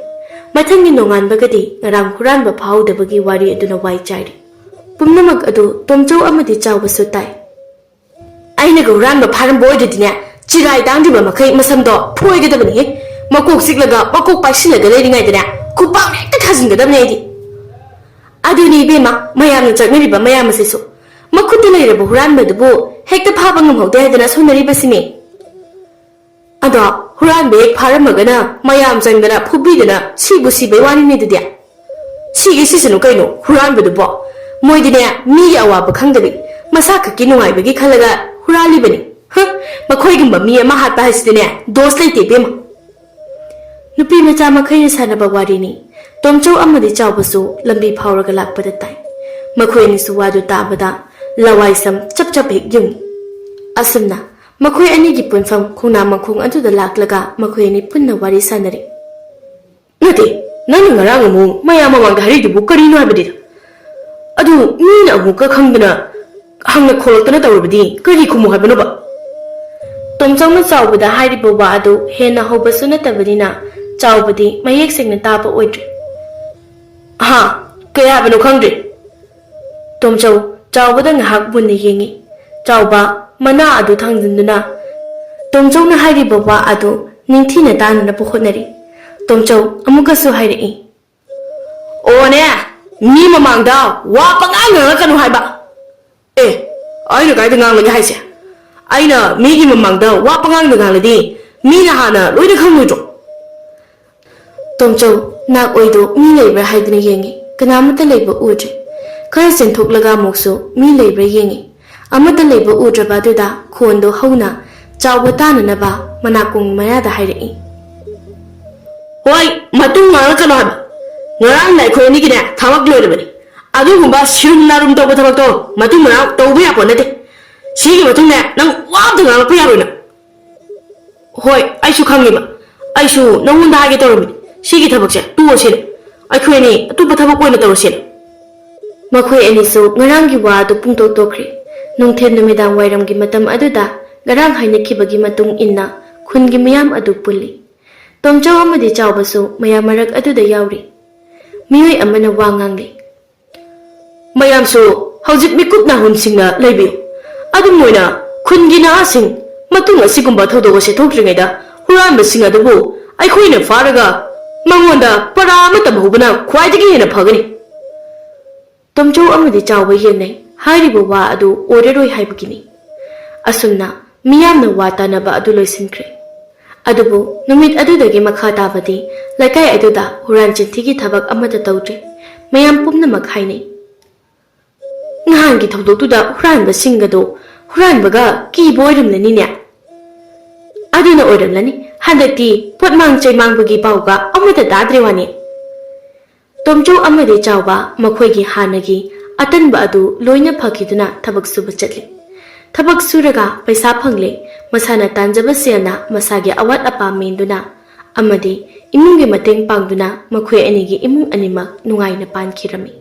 ꯃꯊꯪꯒꯤ ꯅꯣꯡꯉꯥꯟꯕꯒꯗꯤ ꯉꯔꯥꯡ ꯍꯨꯔꯥꯟꯕ ꯐꯥꯍꯧꯗꯕꯒꯤ ꯋꯥꯔꯤ ꯑꯗꯨꯅ ꯋꯥꯏ ꯆꯥꯏꯔꯦ꯫ ꯄꯨꯝꯅꯃꯛ ꯑꯗꯨ ꯇꯣꯝꯆꯧ ꯑꯃꯗꯤ ꯆꯥꯎꯕꯁꯨ ꯇꯥꯏ꯫ ꯑꯩꯅꯒ ꯍꯨꯔꯥꯟꯕ ꯐꯥꯔꯝꯕ ꯑꯣꯏꯔꯗꯤꯅꯦ, ꯆꯤꯔꯥꯏ ꯇꯥꯡꯗ꯭ꯔꯤꯕ ꯃꯈꯩ ꯃꯁꯝꯗꯣ ꯐꯣꯏꯒꯗꯕꯅꯤꯍꯦ꯫ ꯃꯀꯣꯛ ꯆꯤꯛꯂꯒ ꯃꯀꯣꯛ ꯄꯥꯏꯁꯤꯜꯂꯒ ꯂꯩꯔꯤꯉꯩꯗꯅꯦ, ꯈꯨꯄꯥꯛꯅ ꯍꯦꯛꯇ ꯊꯥꯖꯤꯟꯒꯗꯕꯅꯦ ꯑꯩꯗꯤ꯫ ꯑꯗꯨꯅꯤ ꯏꯕꯦꯝꯃ, ꯃꯌꯥꯝꯅ ꯆꯠꯅꯔꯤꯕ ꯃꯌꯥꯝ ꯑꯁꯤꯁꯨ꯫ ꯃꯈꯨꯠꯇ ꯂꯩꯔꯕ ꯍꯨꯔꯥꯟꯕꯗꯨꯕꯨ ꯍꯦꯛꯇ ꯐꯥꯕ ꯉꯝꯍꯧꯗꯦ ꯍꯥꯏꯗꯅ ꯁꯣꯟꯅꯔꯤꯕꯁꯤꯅꯦ꯫ ꯑꯗꯣ ꯍꯨꯔꯥꯟꯕ ꯍꯦꯛ ꯐꯥꯔꯝꯃꯒꯅ ꯃꯌꯥꯝ ꯆꯪꯗꯅ ꯐꯨꯕꯤꯗꯅ ꯁꯤꯕꯨ ꯁꯤꯕꯩ ꯋꯥꯅꯤꯅꯦ ꯑꯗꯨꯗꯤ꯫ ꯁꯤꯒꯤ ꯁꯤꯁꯅꯨ ꯀꯩꯅꯣ ꯍꯨꯔꯥꯟꯕꯗꯨꯕꯣ꯫ ꯃꯣꯏꯗꯤꯅꯦ, ꯃꯤꯒꯤ ꯑꯋꯥꯕ ꯈꯪꯗꯕꯤ, ꯃꯁꯥ ꯈꯛꯀꯤ ꯅꯨꯡꯉꯥꯏꯕꯒꯤ ꯈꯜꯂꯒ ꯍꯨꯔꯥꯜꯂꯤꯕꯅꯤ꯫ ꯍ, ꯃꯈꯣꯏꯒꯨꯝꯕ ꯃꯤ ꯑꯃ ꯍꯥꯠꯄ ꯍꯥꯏꯁꯤꯗꯤꯅꯦ, ꯗꯣꯁ ꯂꯩꯇꯦ ꯏꯕꯦꯝꯃ꯫ ꯅꯨꯄꯤ ꯃꯆꯥ ꯃꯈꯩꯅ ꯁꯥꯟꯅꯕ ꯋꯥꯔꯤꯅꯤ꯫ ꯇꯣꯝꯆꯧ ꯑꯃꯗꯤ ꯆꯥꯎꯕꯁꯨ ꯂꯝꯕꯤ ꯐꯥꯎꯔꯒ ꯂꯥꯛꯄꯗ ꯇꯥꯏ꯫ ꯃꯈꯣꯏ ꯑꯅꯤꯁꯨ ꯋꯥꯗꯨ ꯇꯥꯕꯗ ꯂꯋꯥꯏ ꯁꯝ ꯆꯞ ꯆꯞ ꯍꯦꯛ ꯌꯨꯡꯏ꯫ ꯑꯁꯨꯝꯅ ꯃꯈꯣꯏ ꯑꯅꯤꯒꯤ ꯄꯨꯟꯐꯝ ꯈꯣꯡꯅꯥꯡ ꯃꯈꯣꯡ ꯑꯗꯨꯗ ꯂꯥꯛꯂꯒ ꯃꯈꯣꯏ ꯑꯅꯤ ꯄꯨꯟꯅ ꯋꯥꯔꯤ ꯁꯥꯟꯅꯔꯤ꯫ ꯅꯠꯇꯦ, ꯅꯪꯅ ꯉꯔꯥꯡ ꯑꯃꯨꯛ ꯃꯌꯥꯝ ꯃꯃꯥꯡꯗ ꯍꯥꯏꯔꯤꯗꯨꯕꯨ ꯀꯔꯤꯅꯣ ꯍꯥꯏꯕꯅꯤꯗ? ꯑꯗꯨ ꯃꯤꯅ ꯑꯃꯨꯛꯀ ꯈꯪꯗꯅ ꯍꯪꯅ ꯈꯣꯠꯂꯛꯇꯅ ꯇꯧꯔꯕꯗꯤ ꯀꯔꯤ ꯈꯨꯝꯃꯨ ꯍꯥꯏꯕꯅꯣꯕ? ꯇꯣꯝꯆꯧꯅ ꯆꯥꯎꯕꯗ ꯍꯥꯏꯔꯤꯕ ꯋꯥ ꯑꯗꯨ ꯍꯦꯟꯅ ꯍꯧꯕꯁꯨ ꯅꯠꯇꯕꯅꯤꯅ ꯆꯥꯎꯕꯗꯤ ꯃꯌꯦꯛ ꯁꯦꯡꯅ ꯇꯥꯕ ꯑꯣꯏꯗ꯭ꯔꯦ꯫ ꯍꯥ? ꯀꯩ ꯍꯥꯏꯕꯅꯣ ꯈꯪꯗ꯭ꯔꯦ꯫ ꯇꯣꯝꯆꯧ ꯆꯥꯎꯕꯗ ꯉꯥꯏꯍꯥꯛ ꯃꯨꯟꯅ ꯌꯦꯡꯉꯤ꯫ ꯆꯥꯎꯕ ꯃꯅꯥ ꯑꯗꯨ ꯊꯥꯡꯖꯤꯟꯗꯨꯅ ꯇꯣꯝꯆꯧꯅ ꯍꯥꯏꯔꯤꯕ ꯋꯥ ꯑꯗꯨ ꯅꯤꯡꯊꯤꯅ ꯇꯥꯅꯅꯕ ꯍꯣꯠꯅꯔꯤ꯫ ꯇꯣꯝꯆꯧ ꯑꯃꯨꯛꯀꯁꯨ ꯍꯥꯏꯔꯛꯏ꯫ ꯑꯣꯅꯦ, ꯃꯤ ꯃꯃꯥꯡꯗ ꯋꯥ ꯄꯉꯥꯡ ꯉꯥꯡꯂꯛꯀꯅꯨ ꯍꯥꯏꯕ꯫ ꯑꯦ, ꯑꯩꯅ ꯀꯥꯏꯗ ꯉꯥꯡꯂꯒꯦ ꯍꯥꯏꯁꯦ? ꯑꯩꯅ ꯃꯤꯒꯤ ꯃꯃꯥꯡꯗ ꯋꯥ ꯄꯉꯥꯡꯗ ꯉꯥꯡꯂꯗꯤ ꯃꯤꯅ ꯍꯥꯟꯅ ꯂꯣꯏꯅ ꯈꯪꯂꯣꯏꯗ꯭ꯔꯣ? ꯇꯣꯝꯆꯧ ꯅꯥꯛ ꯑꯣꯏꯗꯣ ꯃꯤ ꯂꯩꯕ꯭ꯔꯥ ꯍꯥꯏꯗꯨꯅ ꯌꯦꯡꯉꯤ꯫ ꯀꯅꯥꯃꯠꯇ ꯂꯩꯕ ꯎꯗ꯭ꯔꯦ꯫ ꯈꯔ ꯆꯦꯟꯊꯣꯛꯂꯒ ꯑꯃꯨꯛꯁꯨ ꯃꯤ ꯂꯩꯕ꯭ꯔꯥ ꯌꯦꯡꯉꯤ꯫ ꯑꯃꯠꯇ ꯂꯩꯕ ꯎꯗ꯭ꯔꯕ ꯑꯗꯨꯗ ꯈꯣꯟꯗꯣ ꯍꯧꯅ ꯆꯥꯎꯕ ꯇꯥꯅꯅꯕ ꯃꯅꯥꯀꯣꯡ ꯃꯌꯥꯗ ꯍꯥꯏꯔꯛꯏ꯫ ꯍꯣꯏ, ꯃꯇꯨꯡ ꯉꯥꯡꯂꯛꯀꯅꯣ ꯍꯥꯏꯕ꯫ ꯉꯔꯥꯡꯅ ꯑꯩꯈꯣꯏ ꯑꯅꯤꯒꯤꯅꯦ ꯊꯕꯛ ꯂꯣꯏꯔꯕꯅꯤ꯫ ꯑꯗꯨꯒꯨꯝꯕ ꯁꯤꯔꯨꯝ ꯅꯥꯔꯨꯝ ꯇꯧꯕ ꯊꯕꯛꯇꯣ ꯃꯇꯨꯡ ꯃꯅꯥꯎ ꯇꯧꯕ ꯌꯥꯄꯣꯠ ꯅꯠꯇꯦ꯫ ꯁꯤꯒꯤ ꯃꯇꯨꯡꯅꯦ ꯅꯪ ꯋꯥ ꯑꯝꯇ ꯉꯥꯡꯂꯛꯄ ꯌꯥꯔꯣꯏ ꯅꯪ꯫ ꯍꯣꯏ, ꯑꯩꯁꯨ ꯈꯪꯉꯦꯕ꯫ ꯑꯩꯁꯨ ꯅꯉꯣꯟꯗ ꯍꯥꯏꯒꯦ ꯇꯧꯔꯝꯃꯤꯅꯤ꯫ ꯁꯤꯒꯤ ꯊꯕꯛꯁꯦ ꯇꯣꯛꯑꯁꯤꯅꯦ꯫ ꯑꯩꯈꯣꯏ ꯑꯅꯤ ꯑꯇꯣꯞꯄ ꯊꯕꯛ ꯑꯣꯏꯅ ꯇꯧꯔꯁꯤꯅꯦ꯫ ꯃꯈꯣꯏ ꯑꯅꯤꯁꯨ ꯉꯔꯥꯡꯒꯤ ꯋꯥ ꯑꯗꯨ ꯄꯨꯡꯇꯣꯛ ꯇꯣꯛꯈ꯭ꯔꯦ꯫ ꯅꯨꯡꯊꯤꯜ ꯅꯨꯃꯤꯗꯥꯡ ꯋꯥꯏꯔꯝꯒꯤ ꯃꯇꯝ ꯑꯗꯨꯗ ꯉꯔꯥꯡ ꯍꯥꯏꯅꯈꯤꯕꯒꯤ ꯃꯇꯨꯡ ꯏꯟꯅ ꯈꯨꯟꯒꯤ ꯃꯤꯌꯥꯝ ꯑꯗꯨ ꯄꯨꯜꯂꯤ꯫ ꯇꯣꯝꯆꯧ ꯑꯃꯗꯤ ꯆꯥꯎꯕꯁꯨ ꯃꯌꯥꯝ ꯃꯔꯛ ꯑꯗꯨꯗ ꯌꯥꯎꯔꯤ꯫ ꯃꯤꯑꯣꯏ ꯑꯃꯅ ꯋꯥ ꯉꯥꯡꯂꯤ꯫ "ꯃꯌꯥꯝꯁꯨ ꯍꯧꯖꯤꯛ ꯃꯤꯀꯨꯞ ꯅꯥꯍꯨꯝꯁꯤꯡꯅ ꯂꯩꯕꯤꯌꯨ꯫ ꯑꯗꯨꯝ ꯑꯣꯏꯅ ꯈꯨꯟꯒꯤ ꯅꯍꯥꯁꯤꯡ, ꯃꯇꯨꯡ ꯑꯁꯤꯒꯨꯝꯕ ꯊꯧꯗꯣꯛ ꯑꯁꯤ ꯊꯣꯛꯇ꯭ꯔꯤꯉꯩꯗ ꯍꯨꯔꯥꯟꯕꯁꯤꯡ ꯑꯗꯨꯕꯨ ꯑꯩꯈꯣꯏꯅ ꯐꯥꯔꯒ ꯃꯉꯣꯟꯗ ꯄꯔꯥ ꯑꯃ ꯇꯝꯍꯧꯕꯅ ꯈ꯭ꯋꯥꯏꯗꯒꯤ ꯍꯦꯟꯅ ꯐꯒꯅꯤ꯫" ꯇꯣꯝꯆꯧ ꯑꯃꯗꯤ ꯆꯥꯎꯕ ꯌꯦꯡꯅꯩ꯫ ꯍꯥꯏꯔꯤꯕ ꯋꯥ ꯑꯗꯨ ꯑꯣꯏꯔꯔꯣꯏ ꯍꯥꯏꯕꯒꯤꯅꯤ꯫ ꯑꯁꯨꯝꯅ ꯃꯤꯌꯥꯝꯅ ꯋꯥ ꯇꯥꯅꯕ ꯑꯗꯨ ꯂꯣꯏꯁꯤꯟꯈ꯭ꯔꯦ꯫ ꯑꯗꯨꯕꯨ ꯅꯨꯃꯤꯠ ꯑꯗꯨꯗꯒꯤ ꯃꯈꯥ ꯇꯥꯕꯗꯤ ꯂꯩꯀꯥꯏ ꯑꯗꯨꯗ ꯍꯨꯔꯥꯟ ꯆꯤꯟꯊꯤꯒꯤ ꯊꯕꯛ ꯑꯃꯠꯇ ꯇꯧꯗ꯭ꯔꯦ꯫ ꯃꯌꯥꯝ ꯄꯨꯝꯅꯃꯛ ꯍꯥꯏꯅꯩ, "ꯅꯍꯥꯟꯒꯤ ꯊꯧꯗꯣꯛꯇꯨꯗ ꯍꯨꯔꯥꯟꯕꯁꯤꯡ ꯑꯗꯣ ꯍꯨꯔꯥꯟꯕꯒ ꯀꯤꯕ ꯑꯣꯏꯔꯝꯂꯅꯤꯅꯦ꯫ ꯑꯗꯨꯅ ꯑꯣꯏꯔꯝꯂꯅꯤ, ꯍꯟꯗꯛꯇꯤ ꯄꯣꯠꯃꯥꯡ ꯆꯩꯃꯥꯡꯕꯒꯤ ꯄꯥꯎꯒ ꯑꯃꯠꯇ ꯇꯥꯗ꯭ꯔꯦ ꯋꯥꯅꯤ꯫" ꯇꯣꯝꯆꯧ ꯑꯃꯗꯤ ꯆꯥꯎꯕ ꯃꯈꯣꯏꯒꯤ ꯍꯥꯟꯅꯒꯤ ꯑꯇꯟꯕ ꯑꯗꯨ ꯂꯣꯏꯅ ꯐꯈꯤꯗꯨꯅ ꯊꯕꯛ ꯁꯨꯕ ꯆꯠꯂꯤ꯫ ꯊꯕꯛ ꯁꯨꯔꯒ ꯄꯩꯁꯥ ꯐꯪꯂꯦ꯫ ꯃꯁꯥꯅ ꯇꯥꯟꯖꯕ ꯁꯦꯜꯅ ꯃꯁꯥꯒꯤ ꯑꯋꯥꯠ ꯑꯄꯥ ꯃꯦꯟꯗꯨꯅ ꯑꯃꯗꯤ ꯏꯃꯨꯡꯒꯤ ꯃꯇꯦꯡ ꯄꯥꯡꯗꯨꯅ ꯃꯈꯣꯏ ꯑꯅꯤꯒꯤ ꯏꯃꯨꯡ ꯑꯅꯤꯃꯛ ꯅꯨꯡꯉꯥꯏꯅ ꯄꯥꯟꯈꯤꯔꯝꯃꯤ꯫